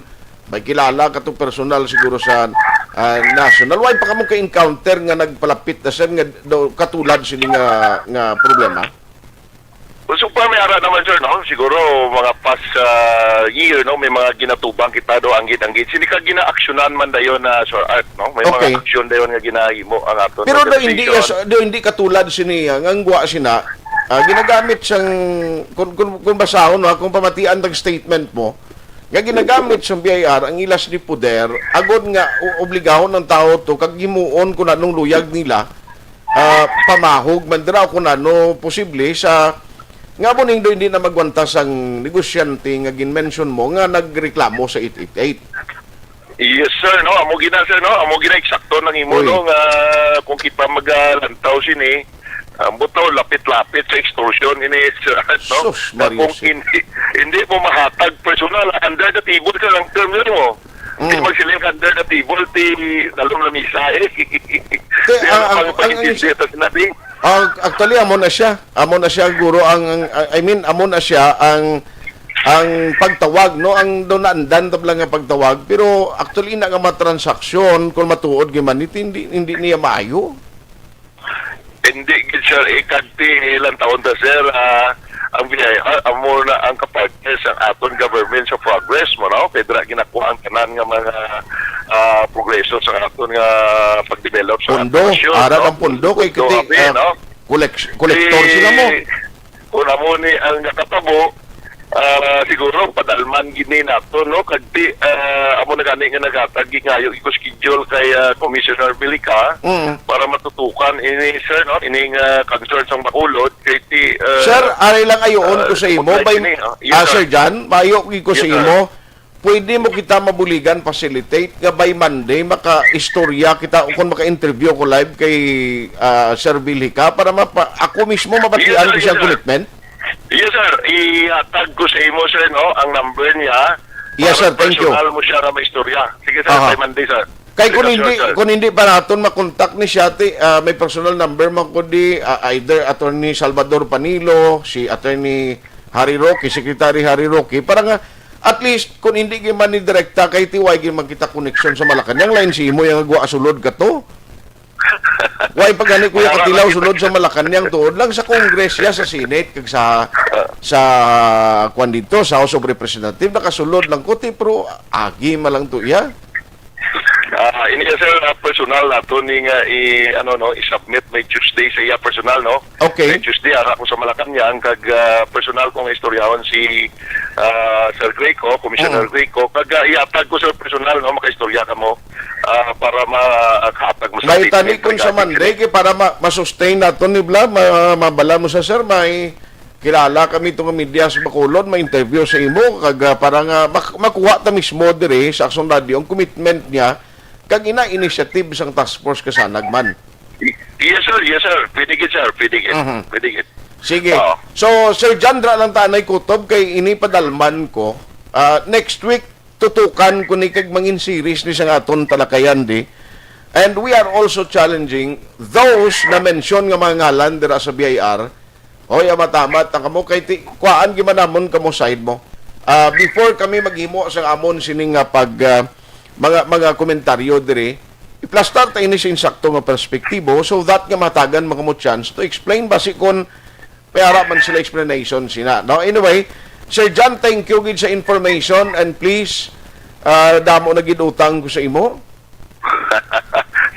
May kilala ka to personal siguro sa, ah, national. Wala pa kamo ka-encounter nga nagpalapit na, sir, nga daw katulad sini nga, nga problema? So far, may ara naman, sir, no? Siguro, mga past, ah, year, no? May mga ginatubang kita do, anggid-anggid. Sini ka ginaaksyonan man dayon na, Sir Art, no? May Okay. mga aksyon dayon nga ginahimo ang aton Pero do hindi, organization. Yes, do hindi katulad sini, ah, nga ang guwa sina, ah, ginagamit sang, kung, kung, kung basahon, no, kung pamatian tang statement mo, nga ginagamit sang B I R ang ilas ni poder, agod nga u-, obligahon ang tao to, kag himuon kung anong luyag nila, ah, pamahog man dira o kung ano posible sa nga mo ning hindi na magwantas ang negosyante nga ginmention mo nga nagreklamo sa eight eight eight. Yes, sir, no? Amo gina, sir, no? Amo gina eksakto nang imo, Uy. no, nga kung kita magalantaw sini, ang butaw lapit-lapit sa extortion ini, sir, no? Sus, Na Maria kung Jose. hindi, hindi mo mahatag personal, under the table ka lang term yun mo. Hindi Mm. magsiling ka under the table, ti dalom na misa eh. Kaya ang, ang, ang, ang, ang, sinabi, Ang, actually, amo na siya. Amo na siya, guro, ang, ang, I mean, amo na siya ang, ang pagtawag, no? Ang do naandan tabla nga pagtawag, pero actually, ina nga mga transaksyon, kung matuod gyud man, ito hindi, hindi niya maayo. Hindi gid, sir, ikagti ilang taon ta, sir, ah, ang B I R, amo na ang kapartner sa aton government sa progress mo, no? Kay dira ginakuha ang tanan nga mga, ah, progreso sa aton nga pag-develop sa Pondo, aton nasyon, ara no? ang pondo, kay Pondo, kiti, abi, ah, no? Collect-, collector Di, sila mo. Kung amo ni ang nakatabo, ah, siguro padalman gini nato, no? Kagti, ah, amo na gani nga naghatag, gingayo ko schedule kay, ah, Commissioner Bilica Mm. para matutukan ini, sir, no? Ining, ah, concern sang Bacolod, kay ti, ah, Sir, ari lang ayoon ah, ko sa imo, report by, ini, oh. Yes, ah, sir. Sir John, mayo gid ko Yes, sa sir. imo. Pwede mo kita mabuligan, facilitate, nga by Monday maka-istorya kita o kung maka-interview ko live kay, ah, Sir Viljica para mapa-, ako mismo mabatian Yes, sir. ko siyang Yes, sir. commitment? Yes, sir. Ihatag ko sa imo, sir, no, ang number niya. Yes, Para sir. Thank you. personal mo siya nga maistorya. Sige, sir. Aha. By Monday, sir. Kay kung Yes, sir, hindi, sir. kung hindi pa naton makontak ni siya, ti, ah, may personal number man kundi, ah, either Attorney Salvador Panilo, si Attorney Harry Roque, Secretary Harry Roque, para nga at least kung hindi gyud man ni direkta kay ti way gyud man kita connection sa Malacañang, lain si imo yang gwa sulod ka to. Way pa gani, Kuya Wala Katilaw, naman. sulod sa Malacañang, tuod lang sa Congress, ya, sa Senate, kag sa, sa, kwan dito, sa House of Representatives, nakasulod lang ko, ti, pero agi man lang to, ya. Ah, ini, sir, ah, personal nato ni nga i-, ano, no, i-submit may Tuesday sa iya personal, no? Okay. May Tuesday, ara ko sa Malacañang, kag, ah, personal kong istoryahon si, ah, Sir Greco, Commissioner Mm. Greco, kag, ah, ihatag ko, sir, personal, no, makaistorya ka mo, ah, para ma-, ah, kahatag mo sa May statement tani kung sa regarding Monday, sini. Kay para ma-, ma-sustain nato ni Bla, ma-, mabala mo sa, sir, may kilala kami itong media sa Bacolod, may interview sa imo, kag, ah, para nga mak-, makuha ta mismo diri sa Aksyon Radio ang commitment niya, kag ina initiative sang task force kasanag man. Y-, yes, sir. Yes, sir. Pwede gid, sir. Pwede gid. Mhm. Pwede gid. Sige. Oo. So, Sir John, dra lang tanay kutob kay ini padalman ko. Ah, next week, tutukan ko ni kag mangin series ni sa aton talakayan di. And we are also challenging those na mention nga mga ngalan dira sa B I R. Hoy, amat-amat ang kamo kay ti, kuhaan gimanamon kamo side mo. Ah, before kami maghimo sa amon sining nga pag, ah, mga, mga komentaryo diri, iplastar ta ini sa insakto nga perspektibo so that nga matagan man kamo chance to explain basi kon may ara man sila explanation sina. No? Anyway, Sir John, thank you gid sa information and please, ah, damo na gid utang ko sa imo.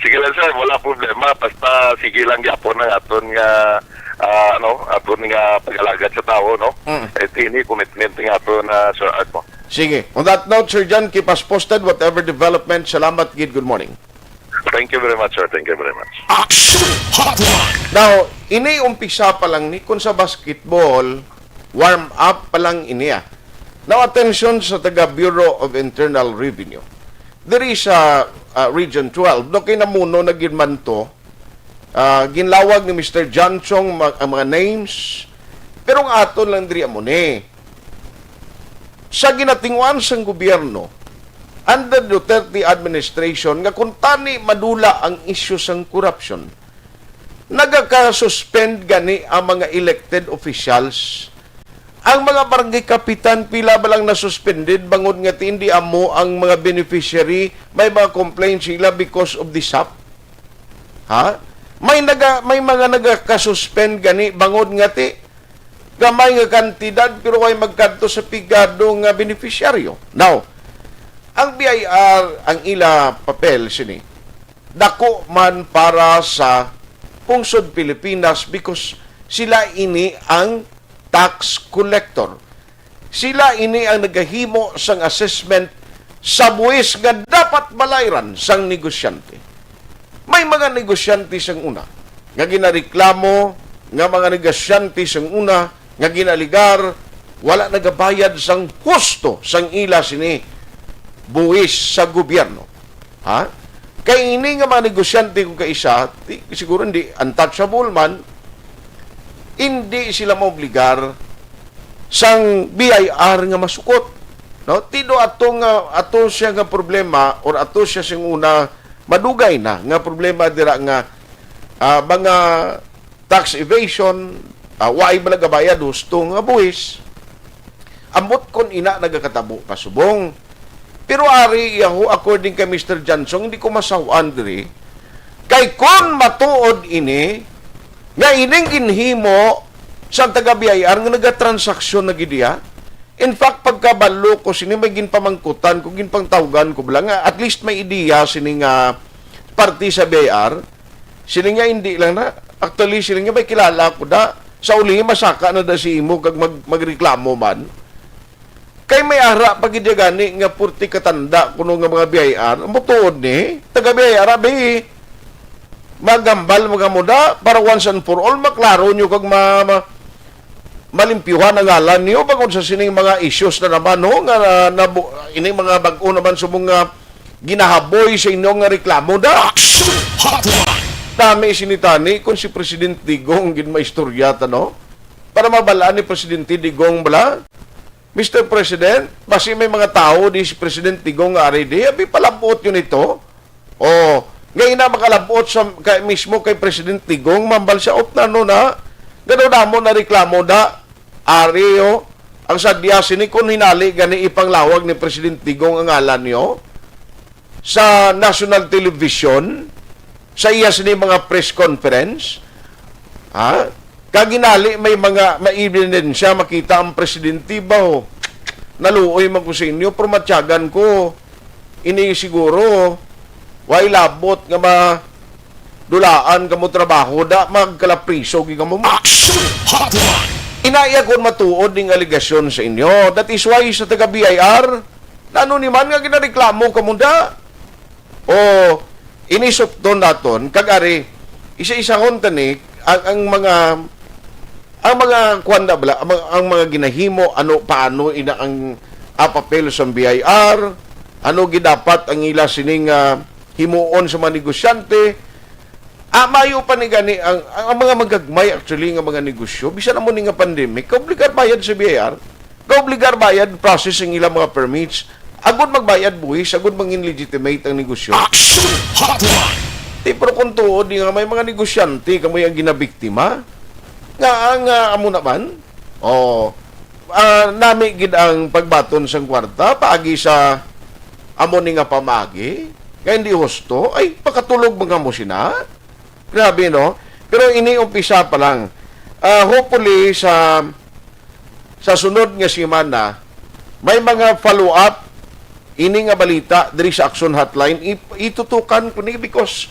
Sige lang, sir, wala problema. Basta sige lang gyapon ang aton nga, ah, ano, aton nga pag-alagad sa tao, no? Mm. Eh, ini commitment nga aton, ah, Sir Art, no? Sige. On that note, Sir John, keep us posted whatever development. Salamat gid. Good morning. Thank you very much, sir. Thank you very much. Action Hotline. Now, ini umpisa pa lang ni kung sa basketball, warm up pa lang ini, ah. Now, attention sa taga Bureau of Internal Revenue. Diri sa, ah, Region twelve, do kay namuno na gid man to, ah, ginlawag ni Mister John Chong ma-, ang mga names, pero ang aton lang diri amo ni. Sa ginatinguan sang gobyerno, under Duterte administration, nga kung tani madula ang isyu sang korupsyon, nagaka-suspend gani ang mga elected officials Ang mga barangay kapitan, pila ba lang nasuspended bangod nga ti hindi amo ang mga beneficiary, may mga complaints sila because of the sap? Ha? May naga, may mga nagakasuspend gani bangod nga ti gamay nga kantidad pero way magkadto sa pigado nga beneficiaryo. Now, ang B I R, ang ila papel sini, dako man para sa pungsod Pilipinas because sila ini ang tax collector. Sila ini ang nagahimo sang assessment sa buwis nga dapat balayran sang negosyante. May mga negosyante sang una nga ginareklamo nga mga negosyante sang una nga ginaligar wala nagabayad sang husto sang ila sini buwis sa gobyerno. Ha? Kay ini nga mga negosyante kung kaisa, ti-, siguro hindi untouchable man, hindi sila maobligar sang B I R nga masukot. No? Tido ato nga, ato siya nga problema or ato siya sing una madugay na nga problema dira nga, ah, mga tax evasion, ah, waay ba nagabayad husto nga buwis? Ambot kon ina nagakatabo pa subong. Pero ari, yaho, according kay Mister Johnson, hindi ko masaw-an diri. Kay kon matuod ini, nga ining ginhimo sa taga B I R nga nagatransaksyon na gid iya. In fact, pagkabalo ko sini, may ginpamangkutan ko, ginpangtawgan ko bala nga at least may ideya sini nga parte sa B I R. Sini nga hindi lang na. Actually, sini nga may kilala ko da. Sa uli, masaka na da si imo kag mag-, magreklamo man. Kay may ara pa gid gani nga purti katanda kuno nga mga B I R. Ang butuod ni, taga B I R, abi, magambal mga muda para once and for all, maklaro nyo kag ma-, ma-, malimpyuhan ang ngalan niyo bangod sa sining mga issues na naman, no? Nga na, nabu-, ini mga bag-o naman sa mga ginahaboy sa inyo nga reklamo da. Action Hotline! Dami sinitani kung si President Digong gid maistorya ta, no? Para mabalaan ni Presidente Digong bala, Mister President, basi may mga tao di si President Digong nga ari di, abi palabot yun ito. O, nga ina makalabot sa, kay, mismo kay President Digong, mambal siya, "Op na, no na, gano damo na reklamo da, ari, o, ang sadya sini kung hinali gani ipanglawag ni President Digong ang ngalan niyo sa national television, sa iya sini mga press conference, ha? Kag hinali may mga, may ebidensya, makita ang presidente ba, o? Naluoy man ko sa inyo, pero matyagan ko, ini siguro, way labot nga ma-, dulaan kamo trabaho, da magkalapriso gid kamo. Action Hotline! Inaya kon matuod ning aligasyon sa inyo. That is why sa taga B I R, nano ni man nga ginareklamo kamo da? O, ini sukton naton, kag ari, isa-isahon ta ni ang, ang mga, ang mga kuwan na bala, ang mga, ang mga ginahimo, ano, paano ina ang, ah, papel sa B I R, ano gidapat ang ila sining, ah, himuon sa mga negosyante. Ah, mayo pa ni gani ang, ang, ang mga magagmay actually nga mga negosyo, bisan amo ni nga pandemic, kaobligar bayad sa B I R, kaobligar bayad process ang ilang mga permits, agud magbayad buhis, agud mangin legitimate ang negosyo. Action Hotline! Di, pero kung tuod nga may mga negosyante kamo ang ginabiktima, nga ang, ah, amo naman, oh, ah, nami gid ang pagbaton sang kwarta paagi sa amo ni nga pamaagi nga hindi husto, ay pakatulog man kamo sina. Grabe, no? Pero ini umpisa pa lang. Ah, hopefully sa, sa sunod nga semana may mga follow up ini nga balita diri sa Action Hotline. Ip-, itutukan ko ni because,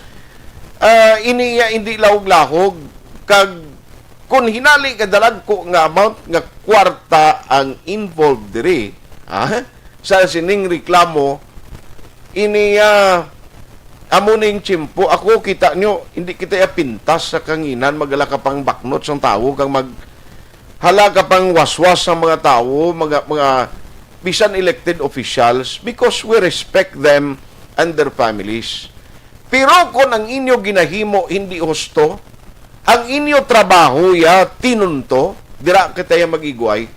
ah, ini ya hindi lahog-lahog kag kung hinali ka dalagko nga amount nga kwarta ang involved diri, ha? Sa sining reklamo, ini, ah, amo ning tiyempo. Ako, kita nyo, hindi kita ya pintas sa kanginan, maghala ka pang baknot sang tawo, kang mag-, hala ka pang waswas sa mga tawo, mga, mga bisan elected officials, because we respect them and their families. Pero kung ang inyo ginahimo hindi husto, ang inyo trabaho ya tinunto, dira kita ya mag-igway,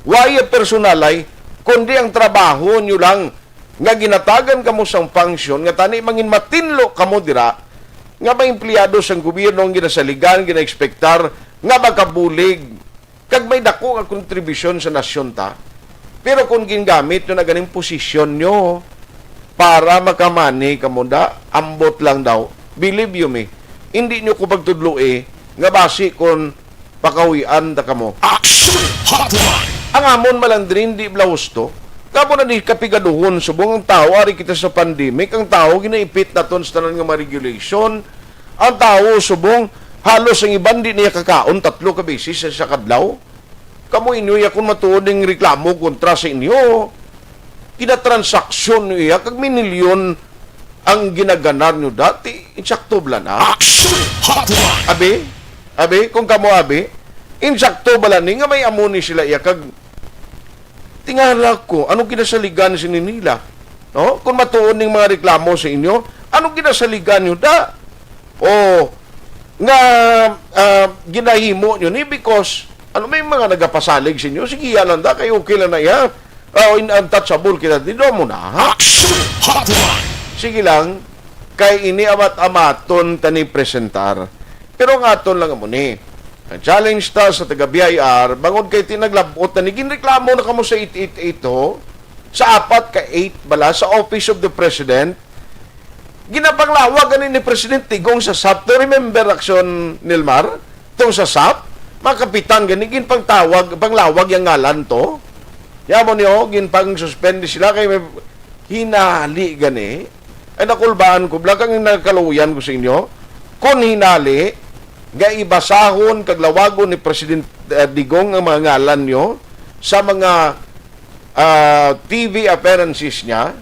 wa ya personalay, kundi ang trabaho nyo lang nga ginatagan kamo sang function, nga tani mangin matinlo kamo dira, nga mga empleyado sang gobyerno ang ginasaligan, ginaekspektar nga makabulig Kag may dako nga kontribusyon sa nasyon ta. Pero kung gingamit nyo na ganing posisyon nyo para makamani kamo da, ambot lang daw. Believe you me, hindi nyo ko pagtudloi nga basi kon pakahuy-an ta kamo. Action Hotline! Ang amon malandrin, di bala husto. Kamo na ni kapigaduhon, subong ang tawo, ari kita sa pandemic, ang tawo ginaipit naton sa tanan nga mga regulation. Ang tawo, subong, halos ang iban di niya kakaon tatlo ka beses sa isa kadlaw. Kamo inyo iya kung matuod ning reklamo kontra sa inyo. Ginatransaksyon niyo iya, kag minilyon ang ginaganar niyo dati. Insakto bala na? Action Hotline! Abi, abi, kung kamo abi, insakto bala ni nga may amo ni sila iya, kag tingala ko, anong ginasaligan sini nila? No? Kung matuod ning mga reklamo sa inyo, anong ginasaligan nyo da? O nga, ah, ginahimo nyo ni because, ano, may mga nagapasalig sa inyo? Sige, yan lang da, kay okay lang na iya. Oh, in-, untouchable kita. Di daw mo na, ha? Action Hotline! Sige lang, kay ini amat-amaton ta ni presentar. Pero ang aton lang amo ni, ang challenge ta sa taga B I R, bangod kay tinaglabot na ni, ginreklamo na kamo sa eight eight eight, ho? Sa apat ka eight bala, sa Office of the President, ginapanglawag gani ni President Digong sa sap. To remember, Action Nilmar, tong sa sap, mga kapitan gani, ginpangtawag, panglawag yung ngalan to. Yamo niyo, ginpang-suspend sila kay may hinali gani. Ay, nakulbaan ko, bala kang nakaluyan ko sa inyo. Kung hinali, nga ibasahon kag lawagon ni President, uh, Digong ang mga ngalan nyo sa mga, ah, T V appearances niya,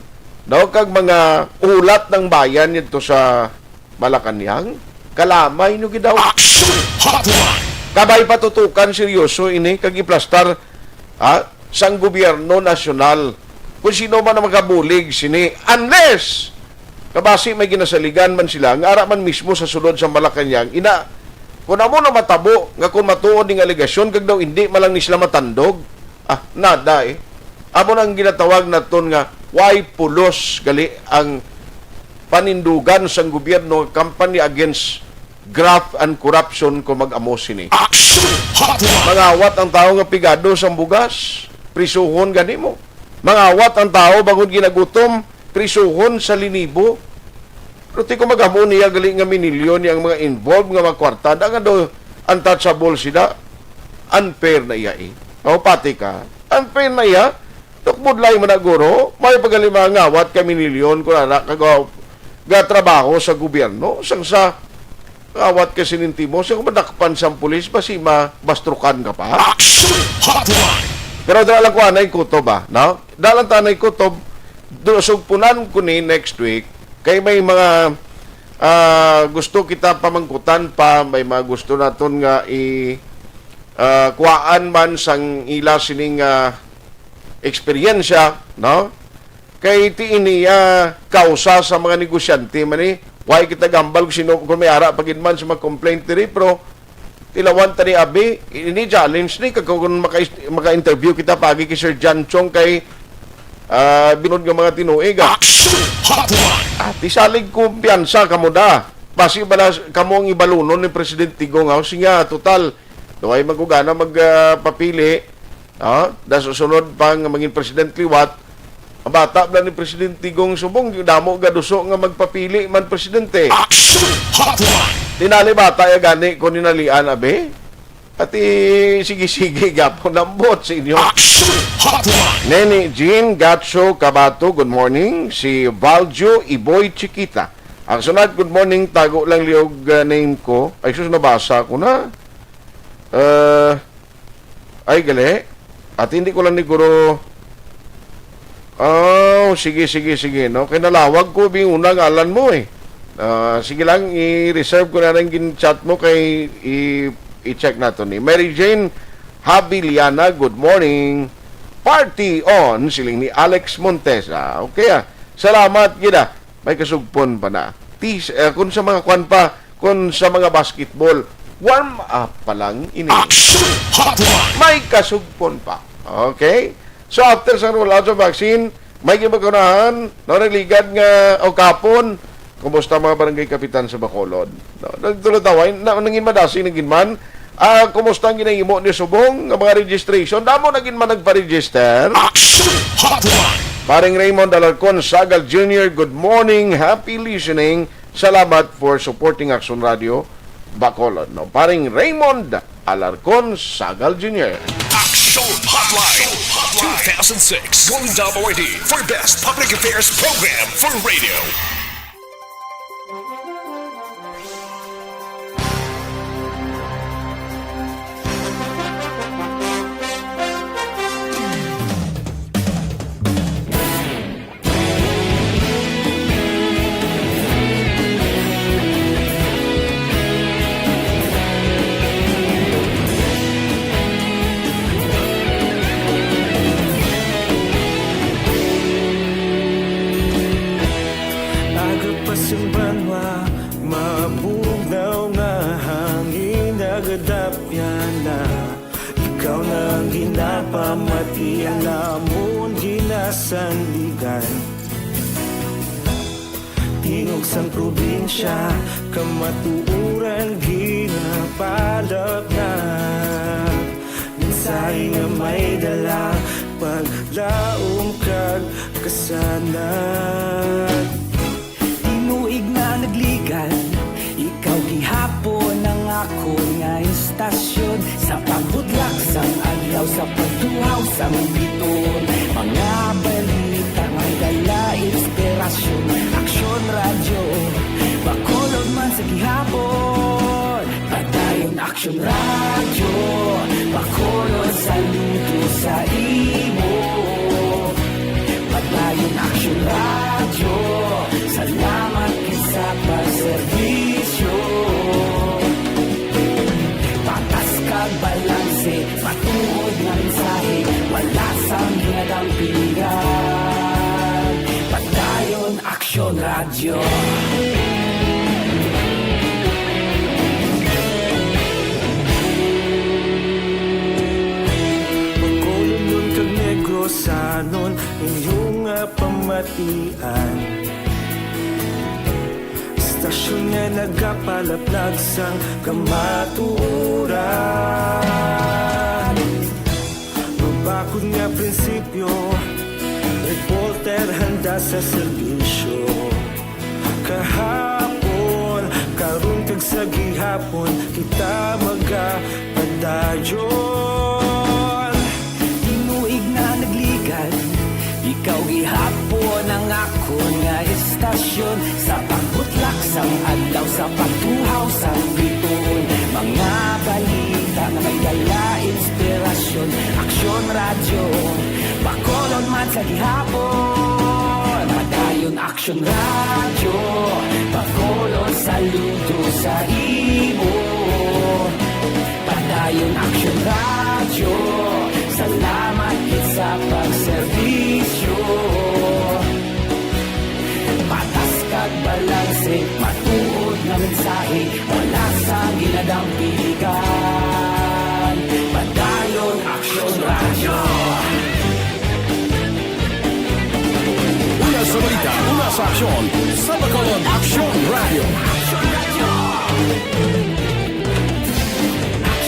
no, kag mga ulat ng bayan nito sa Malacañang, kalamay nyo gidaw. Action Hotline! Kabay patutukan, seryoso ini, kag iplastar, ha, sang gobyerno nasyonal kung sino man ang makabulig sini, unless kabasi may ginasaligan man sila nga ara man mismo sa sulod sa Malacañang. Ina, kung amo na matabo nga kung matuod ning alegasyon kag daw hindi man lang ni sila matandog, ah, nada eh. Amo nang ginatawag naton nga way pulos gali ang panindugan sang gobyerno nga kampanya against graft and corruption kung mag-amo sini. Action Hotline! Mangawat ang tawo nga pigado sang bugas, prisuhon gani mo. Mangawat ang tawo bangod ginagutom, prisuhon sa linibo. Pero ti ko mag-amo niya gali nga minilyon niya ang mga involved nga mga kwarta, da nga daw untouchable sila. Unfair na iya eh. Mapati ka. Unfair na iya. Tukbudlay man na, guro, may pagalimangawat ka minilyon kung ana ka ga-, gatrabaho sa gobyerno, sang sa ngawat ka sinintimo, sa kumadakpan sang pulis, basi mabastrukan ka pa. Action Hotline! Pero dala lang ko anay kutob, ah, no? Dala lang tanay kutob, do-, sugpunan ko ni next week, kay may mga, ah, gusto kita pamangkutan pa, may mga gusto naton nga i-, ah, kuhaan man sang ila sining, ah, eksperyensya, no? Kay ti ini, ah, kausa sa mga negosyante man ni. Why kita gambal kung sino, kung may ara pa gid man sa mga complaint diri, pero tilawan ta ni abi, ini challenge ni, kag kung maka-, maka-interview kita pagi kay Sir John Chong kay, ah, binod nga mga tinuig, ah. Action Hotline! Ah, ti salig kumpiyansa kamo da. Basi bala kamo ang ibalunon ni Presidente Digong, ah. Siya, total, daw ay magugana mag, ah, papili. Ah, da susunod pa nga mangin president liwat, ang bata bala ni Presidente Digong subong, damo gaduso nga magpapili man presidente. Action Hotline! Tinali bata ya gani ko ninalian, abi? Ati, sige-sige, gapon nambot sa inyo. Action Hotline! Nene Jean Gacho Cabato, good morning. Si Valjo Iboy Chiquita. Ang sunod, good morning, tago lang liog, uh, name ko. Ay, sus, nabasa ko na. Uh, ay, gali. At hindi ko lang ni guro. Oh, sige, sige, sige. No? Kay nalawag ko, bing una ngalan mo eh. Ah, sige lang, i-reserve ko na lang gin-chat mo kay i- i-check nato ni Mary Jane Habiliana. Good morning. Party on, siling ni Alex Montesa. Okay, ah. Salamat, gida. May kasugpon pa na. Tis, eh, kung sa mga kwan pa, kung sa mga basketball, warm up pa lang ini. Action Hotline! May kasugpon pa. Okay? So, after sa rollout sa vaccine, may gibakunahan, no, nagligad nga, o kapon, kumusta mga barangay kapitan sa Bacolod? No, nagtulod-taway, na, nangin madasig, nangin man, Ah, kumusta ang ginahimo ni subong nga mga registration? Damo na gid man nagpa-register. Action Hotline. Paring Raymond Alarcon Sagal Junior, good morning. Happy listening. Salamat for supporting Action Radio Bacolod. No, Paring Raymond Alarcon Sagal Junior. Action Hotline two thousand six Golden Dove Awardee for Best Public Affairs Program for Radio. Aga pa sing banwa, mabugnaw nga hangin nagadapyan na. Ikaw na ang ginapamati, ang amon ginasandigan. Tingog sang probinsya, kamatuoran ginapalapnag. Mensahe nga may dala, paglaom kag kasanag. Tinuig na nagligad, ikaw gihapon ang akon nga istasyon. Sa pagbutlak sang adlaw, sa pagtuhaw sang bituon, mga balita may dala inspirasyon. Aksyon Radyo, Bacolod man sa gihapon. Padayon Aksyon Radyo, Bacolod, saludo sa imo. Padayon Aksyon Radyo, salamat gid sa pagserbisyo. Patas kag balanse, matuod nga mensahe, wala sang ginadampigan. Padayon Aksyon Radyo. Bacolodnon kag Negrosanon, inyo nga pamatian. Istasyon nga nagapalaplag sang kamatuoran. Mabakod nga prinsipyo, reporter handa sa serbisyo. Kahapon, karon kag sa gihapon, kita magapadayon. Tinuig na nagligad, ikaw gihapon ang akon nga istasyon. Sa pagbutlak sang adlaw, sa pagtuhaw sang bituon, mga balita nga may dala inspirasyon. Aksyon Radyo, Bacolod man sa gihapon. Padayon Aksyon Radyo, Bacolod, saludo sa imo. Padayon Aksyon Radyo, salamat gid sa pagserbisyo. Patas kag balanse, matuod nga mensahe, wala sang ginadampigan. Padayon Aksyon Radyo. Una sa balita, una sa aksyon, sa Bacolod Aksyon Radyo.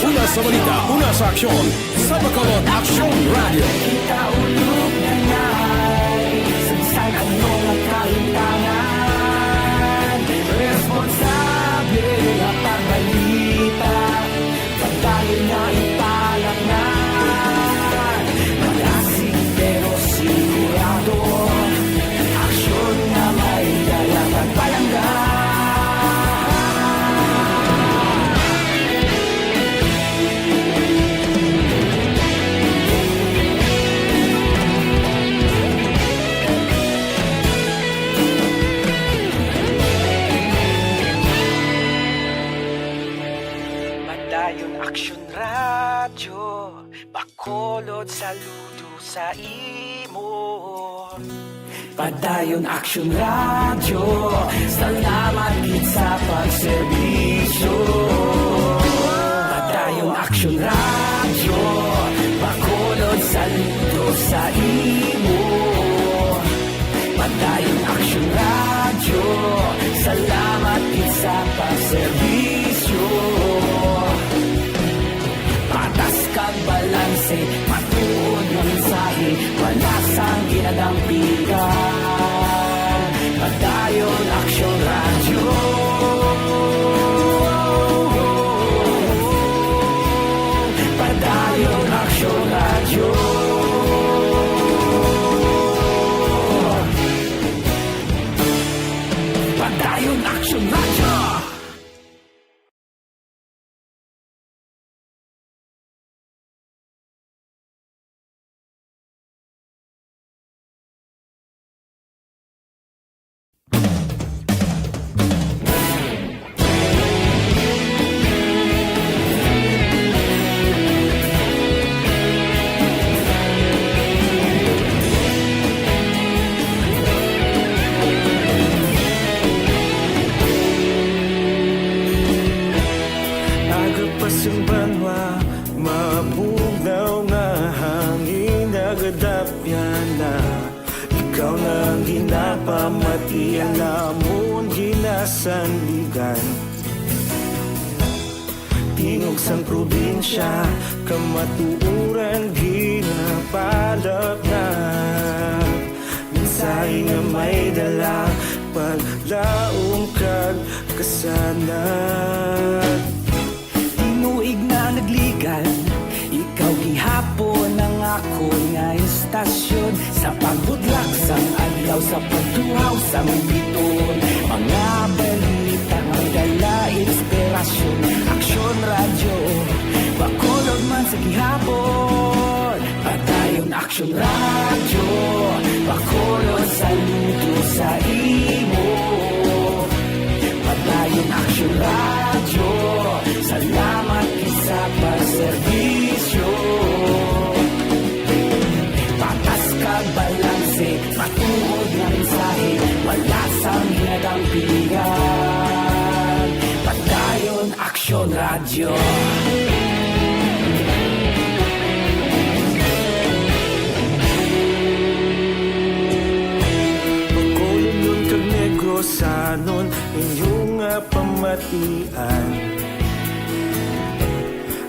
Una sa balita, una sa aksyon, sa Bacolod Aksyon Radyo. Kita ulog na nai, sa bisan ano nga kahintangan, responsable nga pagbalita. Pagdayon na ipalaknad, malasig pero sigurado. Aksyon nga may dala kag palangga. Padayon Aksyon Radyo, Bacolod, saludo sa imo. Padayon Aksyon Radyo, salamat gid sa pagserbisyo. Padayon Aksyon Radyo, Bacolod, saludo sa imo. Padayon Aksyon Radyo, salamat gid sa pagserbisyo. Sang banwa, mabugnaw nga hangin nagadapyan na. Ikaw na ang ginapamati, ang amon ginasandigan. Tingog sang probinsya, kamatuoran ginapalapnap. Mensahe nga may dala, paglaom kag kasanag. Tinuig na nagligan, ikaw gihapon ang akon nga istasyon. Sa pagbudlak sang adlaw, sa pagtuhaw sang biton, mga balita nga may dala inspirasyon. Aksyon Radyo, Bacolod man sa gihapon. Padayon Aksyon Radyo, Bacolod, saludo sa imo. Padayon Aksyon Radyo, salamat gid sa pagserbisyo. Patas kag balanse, matuod nga mensahe, wala sang ginadampigan. Padayon Aksyon Radyo. Bacolodnon kag Negrosanon, inyo nga pamatian.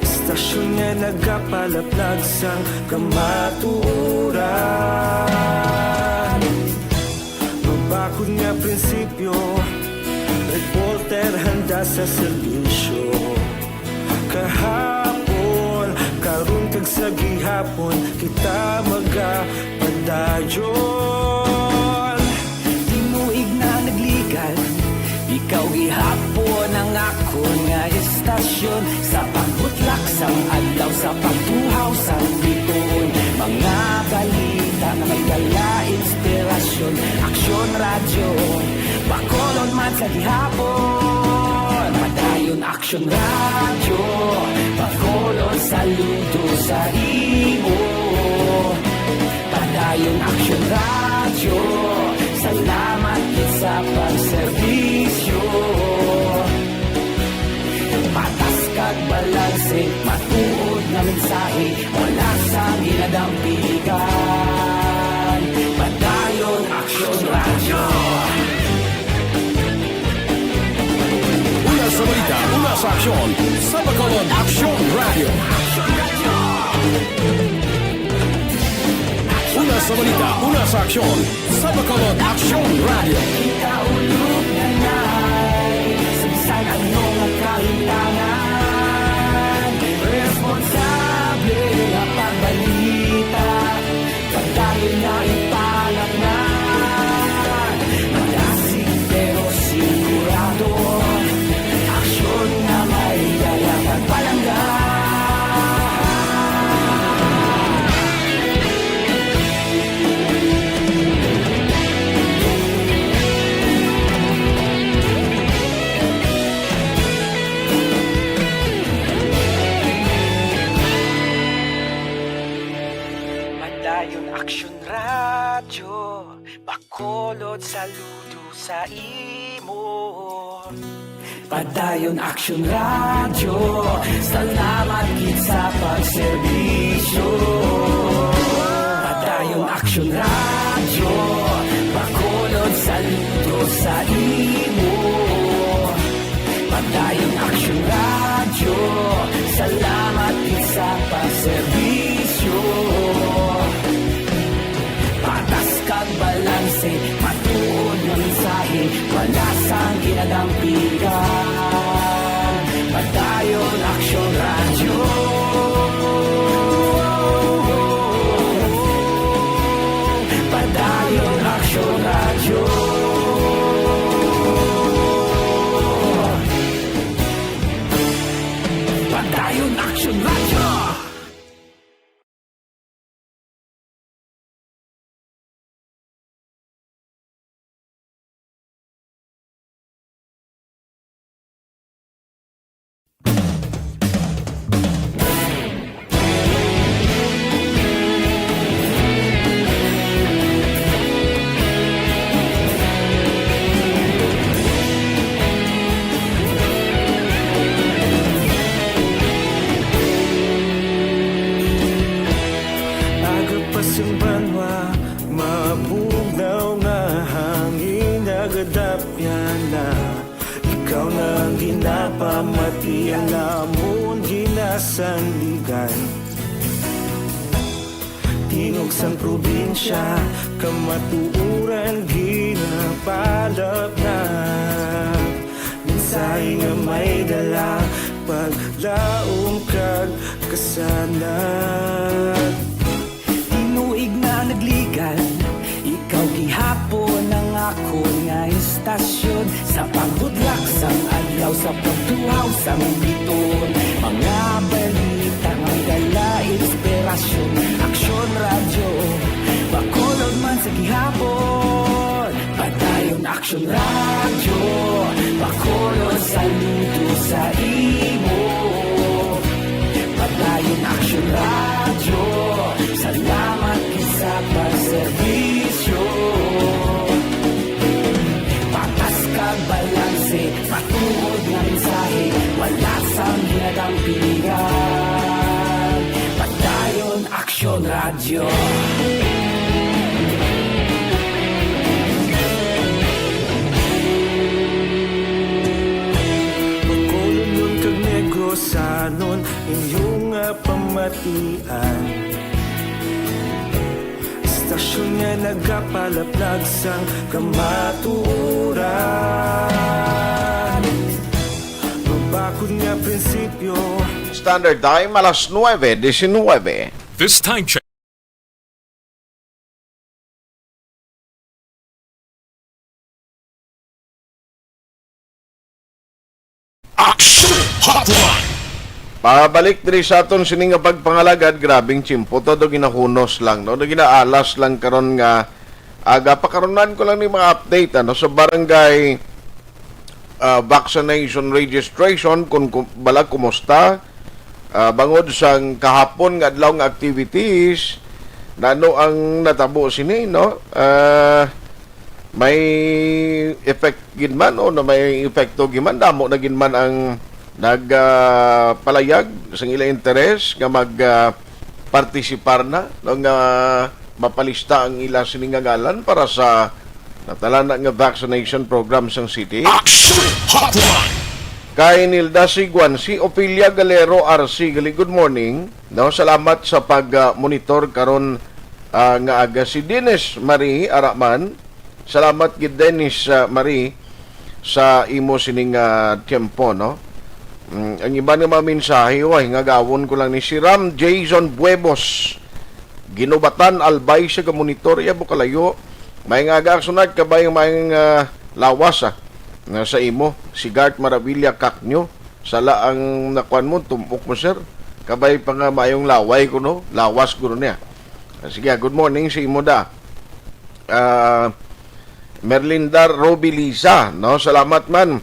Istasyon nga nagapalaplag sang kamatuoran. Mabakod nga prinsipyo, reporter handa sa serbisyo. Kahapon, karon kag sa gihapon, kita magapadayon. Tinuig na nagligan, ikaw gihapon ang akon nga istasyon. Sa pagbutlak sang adlaw, sa pagtuhaw sang biton, mga balita nga may dala inspirasyon. Aksyon Radyo, Bacolod man sa gihapon. Padayon Aksyon Radyo, Bacolod, saludo sa imo. Padayon Aksyon Radyo, salamat gid sa pagserbisyo. Patas kag balanse, matuod nga mensahe, wala sang ginadampigan. Padayon Aksyon Radyo. Una sa balita, una sa aksyon, sa Bacolod Aksyon Radyo. Una sa balita, una sa aksyon, sa Bacolod Aksyon Radyo. Ikaulog na na'y sa bisan ano nga kahitangan, responsable nga pagbalita. Pagdali na ipalaknag, malasig pero sigurado. Aksyon nga may dala kag palangga. Padayon Aksyon Radyo, Bacolod, saludo sa imo. Padayon Aksyon Radyo, salamat gid sa pagserbisyo. Padayon Aksyon Radyo, Bacolod, saludo sa imo. Padayon Aksyon Radyo, salamat gid sa pagserbisyo. Patas kag balanse, matuod nga mensahe, wala sang ginadampigan. Padayon Aksyon Radyo. Padayon Aksyon Radyo. Padayon Aksyon Radyo. Napamati ang amon ginasandigan. Tingog sang probinsya, kamatuoran ginapalapnap. Mensahe nga may dala, paglaom kag kasanag. Tinuig na nagligan, ikaw gihapon ang akon nga istasyon. Sa pagbudlak sang adlaw, sa pagtuhaw sang biton, mga balita nga dala inspirasyon. Aksyon Radyo, Bacolod man sa gihapon. Padayon Aksyon Radyo, Bacolod, saludo sa imo. Padayon Aksyon Radyo, salamat gid sa pagserbisyo. Patas kag balanse, matuod nga mensahe, wala sang ginadampigan. Padayon Aksyon Radyo. Bacolodnon kag Negrosanon, inyo nga pamatian. Istasyon nga nagapalaplag sang kamatuoran. Mabakod nga prinsipyo. Standard Time, alas nuebe diecinuebe. This time check. Action Hotline! Pabalik diri sa aton sini nga pagpangalagad, grabing tiyempo to, do ginahunos lang, no? Do ginaalas lang karon nga aga. Pakaronan ko lang ni mga update, ano, sa barangay, ah, vaccination registration, kung, kung balag kumusta, ah, bangod sang kahapon nga adlaw nga activities, nano ang natabo sini, no? Ah, may effect gid man o na may epekto gid man, damo na gid man ang nag, ah, palayag sang ila interes nga mag, ah, partisipar na, no, nga mapalista ang ila sini nga ngalan para sa natalana nga vaccination program sang city. Action Hotline! Kay Nilda Siguan, si Ofelia Galero R C, gali, good morning. No, salamat sa pag, ah, monitor karon, ah, nga aga. Si Dennis Marie Araman, salamat gid, Dennis, ah, Marie, sa imo sining, ah, tiyempo, no? Mm, ang iban nga mga mensahe, way, nga gawon ko lang ni si Ram Jason Buebos. Ginubatan, Albay, sa gamonitor, iya, bukalayo. May nga aga, sunod, kabay, may nga lawas, ah, nga sa imo. Si Gart Maravilla Cacnyo, sala ang nakuan mo, tumok mo, sir. Kabay pa nga mayong laway ko, no? Lawas ko niya. Ah, sige, ah, good morning sa imo, da. Ah, Merlinda Robilisa, no? Salamat man.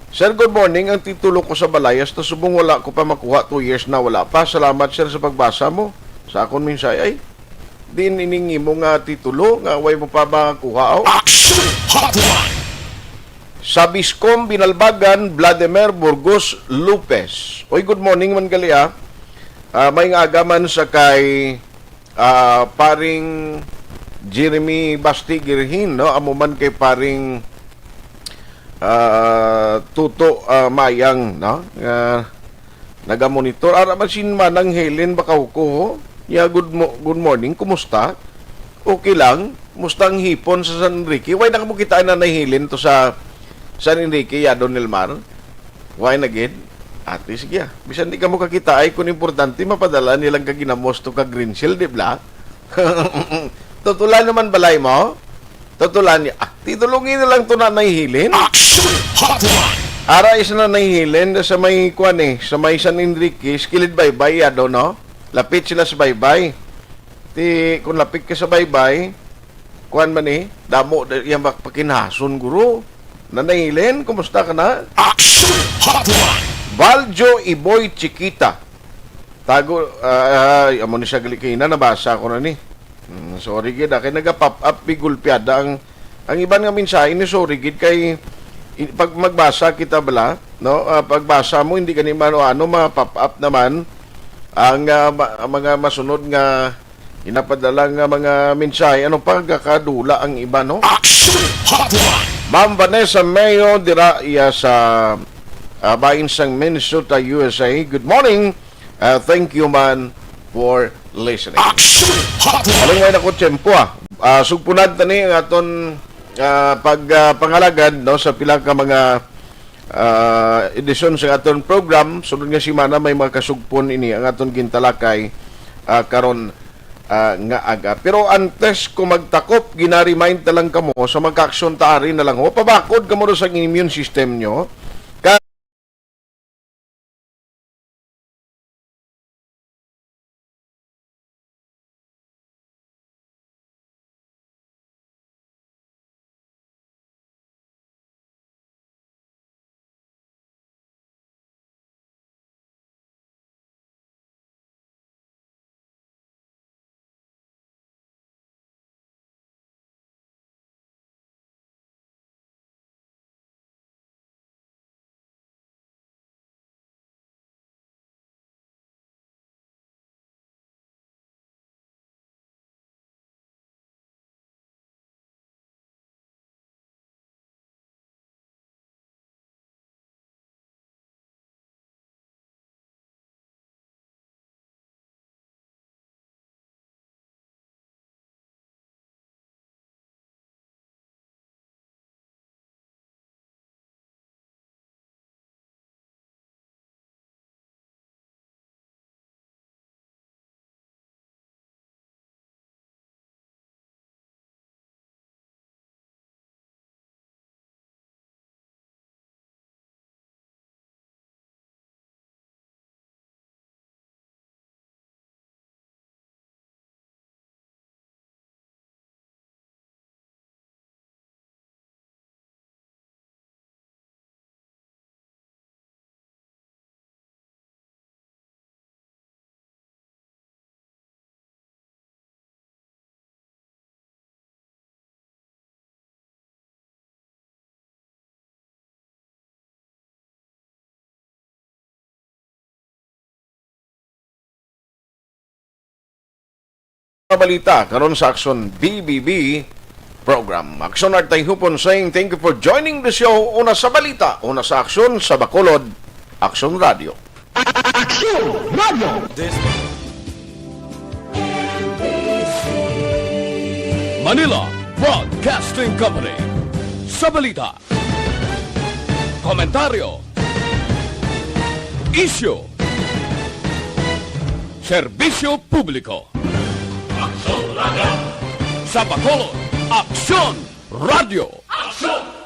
Sir, good morning. Ang titulo ko sa balay, hasta subong wala ko pa makuha, two years na, wala pa. Salamat, sir, sa pagbasa mo sa akon mensahe. Ay, diin ining imo nga titulo nga way mo pa makuha, oh? Action Hotline! Sa Biscom Binalbagan, Vladimir Burgos Lopez. Oy, good morning man gali, ah. Ah, may nga aga man sa kay, ah, paring Jeremy Basti Girhin, no? Amo man kay paring, ah, Tuto, ah, Mayang, no? Nga nagamonitor. Ara man si Manang Helen Bacauco, ho? Ya, good mo-, good morning. Kumusta? Okay lang. Kumusta ang hipon sa San Enrique? Way na kamo kita, Nanay Helen, to sa San Enrique, ya, Don Elmar? Way na gid? Ate, sige, ah. Bisan di kamo kakita, ay, kung importante, mapadala nilang kaginamos to ka Green Shield, di bla? Tutulan naman balay mo? Tutulan niya. Ah, titulungi na lang to, Nanay Helen. Action Hotline! Ara is Nanay Helen sa may, kuan, eh, sa may San Enriquez, kilid baybay, ado, no? Lapit sila sa baybay. Ti, kung lapit ka sa baybay, kuan man, eh, damo da-, yang bak-, pakinhason, guro. Nanay Helen, kumusta ka na? Action Hotline! Baljo Iboy Chiquita. Tago, ah, ay, amo ni siya gali kay na, nabasa ko na ni. Hmm, sorry gid, ah, kay naga-pop up, bigulpiada ang, ang iban nga mensahe ni, sorry gid kay i-, pag magbasa kita bala, no? Ah, pagbasa mo, hindi gani man o ano, ma-pop up naman ang, ah, ma-, mga masunod nga ginapadala nga mga mensahe. Ano pa, gakadula ang iba, no? Action Hotline! Ma'am Vanessa Mayo, dira iya sa, ah, bahin sang Minnesota, U S A. Good morning. Ah, thank you man for listening. Action Hotline! Malingway na ko tiyempo, ah. Ah, sugpunan ta ni ang aton, ah, pag, ah, pangalagad, no, sa pila ka mga, ah, edisyon sa aton program. Sunod nga semana may mga kasugpon ini ang aton gintalakay, ah, karon, ah, nga aga. Pero antes ko magtakop, gina-remind na lang kamo sa magka-aksyon ta ari na lang ho. Pabakod kamo sa immune system nyo. Ka- Mga balita karon sa Aksyon B B B program. Aksyon Art Tayhupon saying thank you for joining the show. Una sa balita, una sa aksyon, sa Bacolod, Aksyon Radio. Aksyon Radio! Manila Broadcasting Company. Sa balita, komentaryo, isyu, serbisyo publiko. Aksyon Radio. Sa Bacolod, Aksyon Radio. Aksyon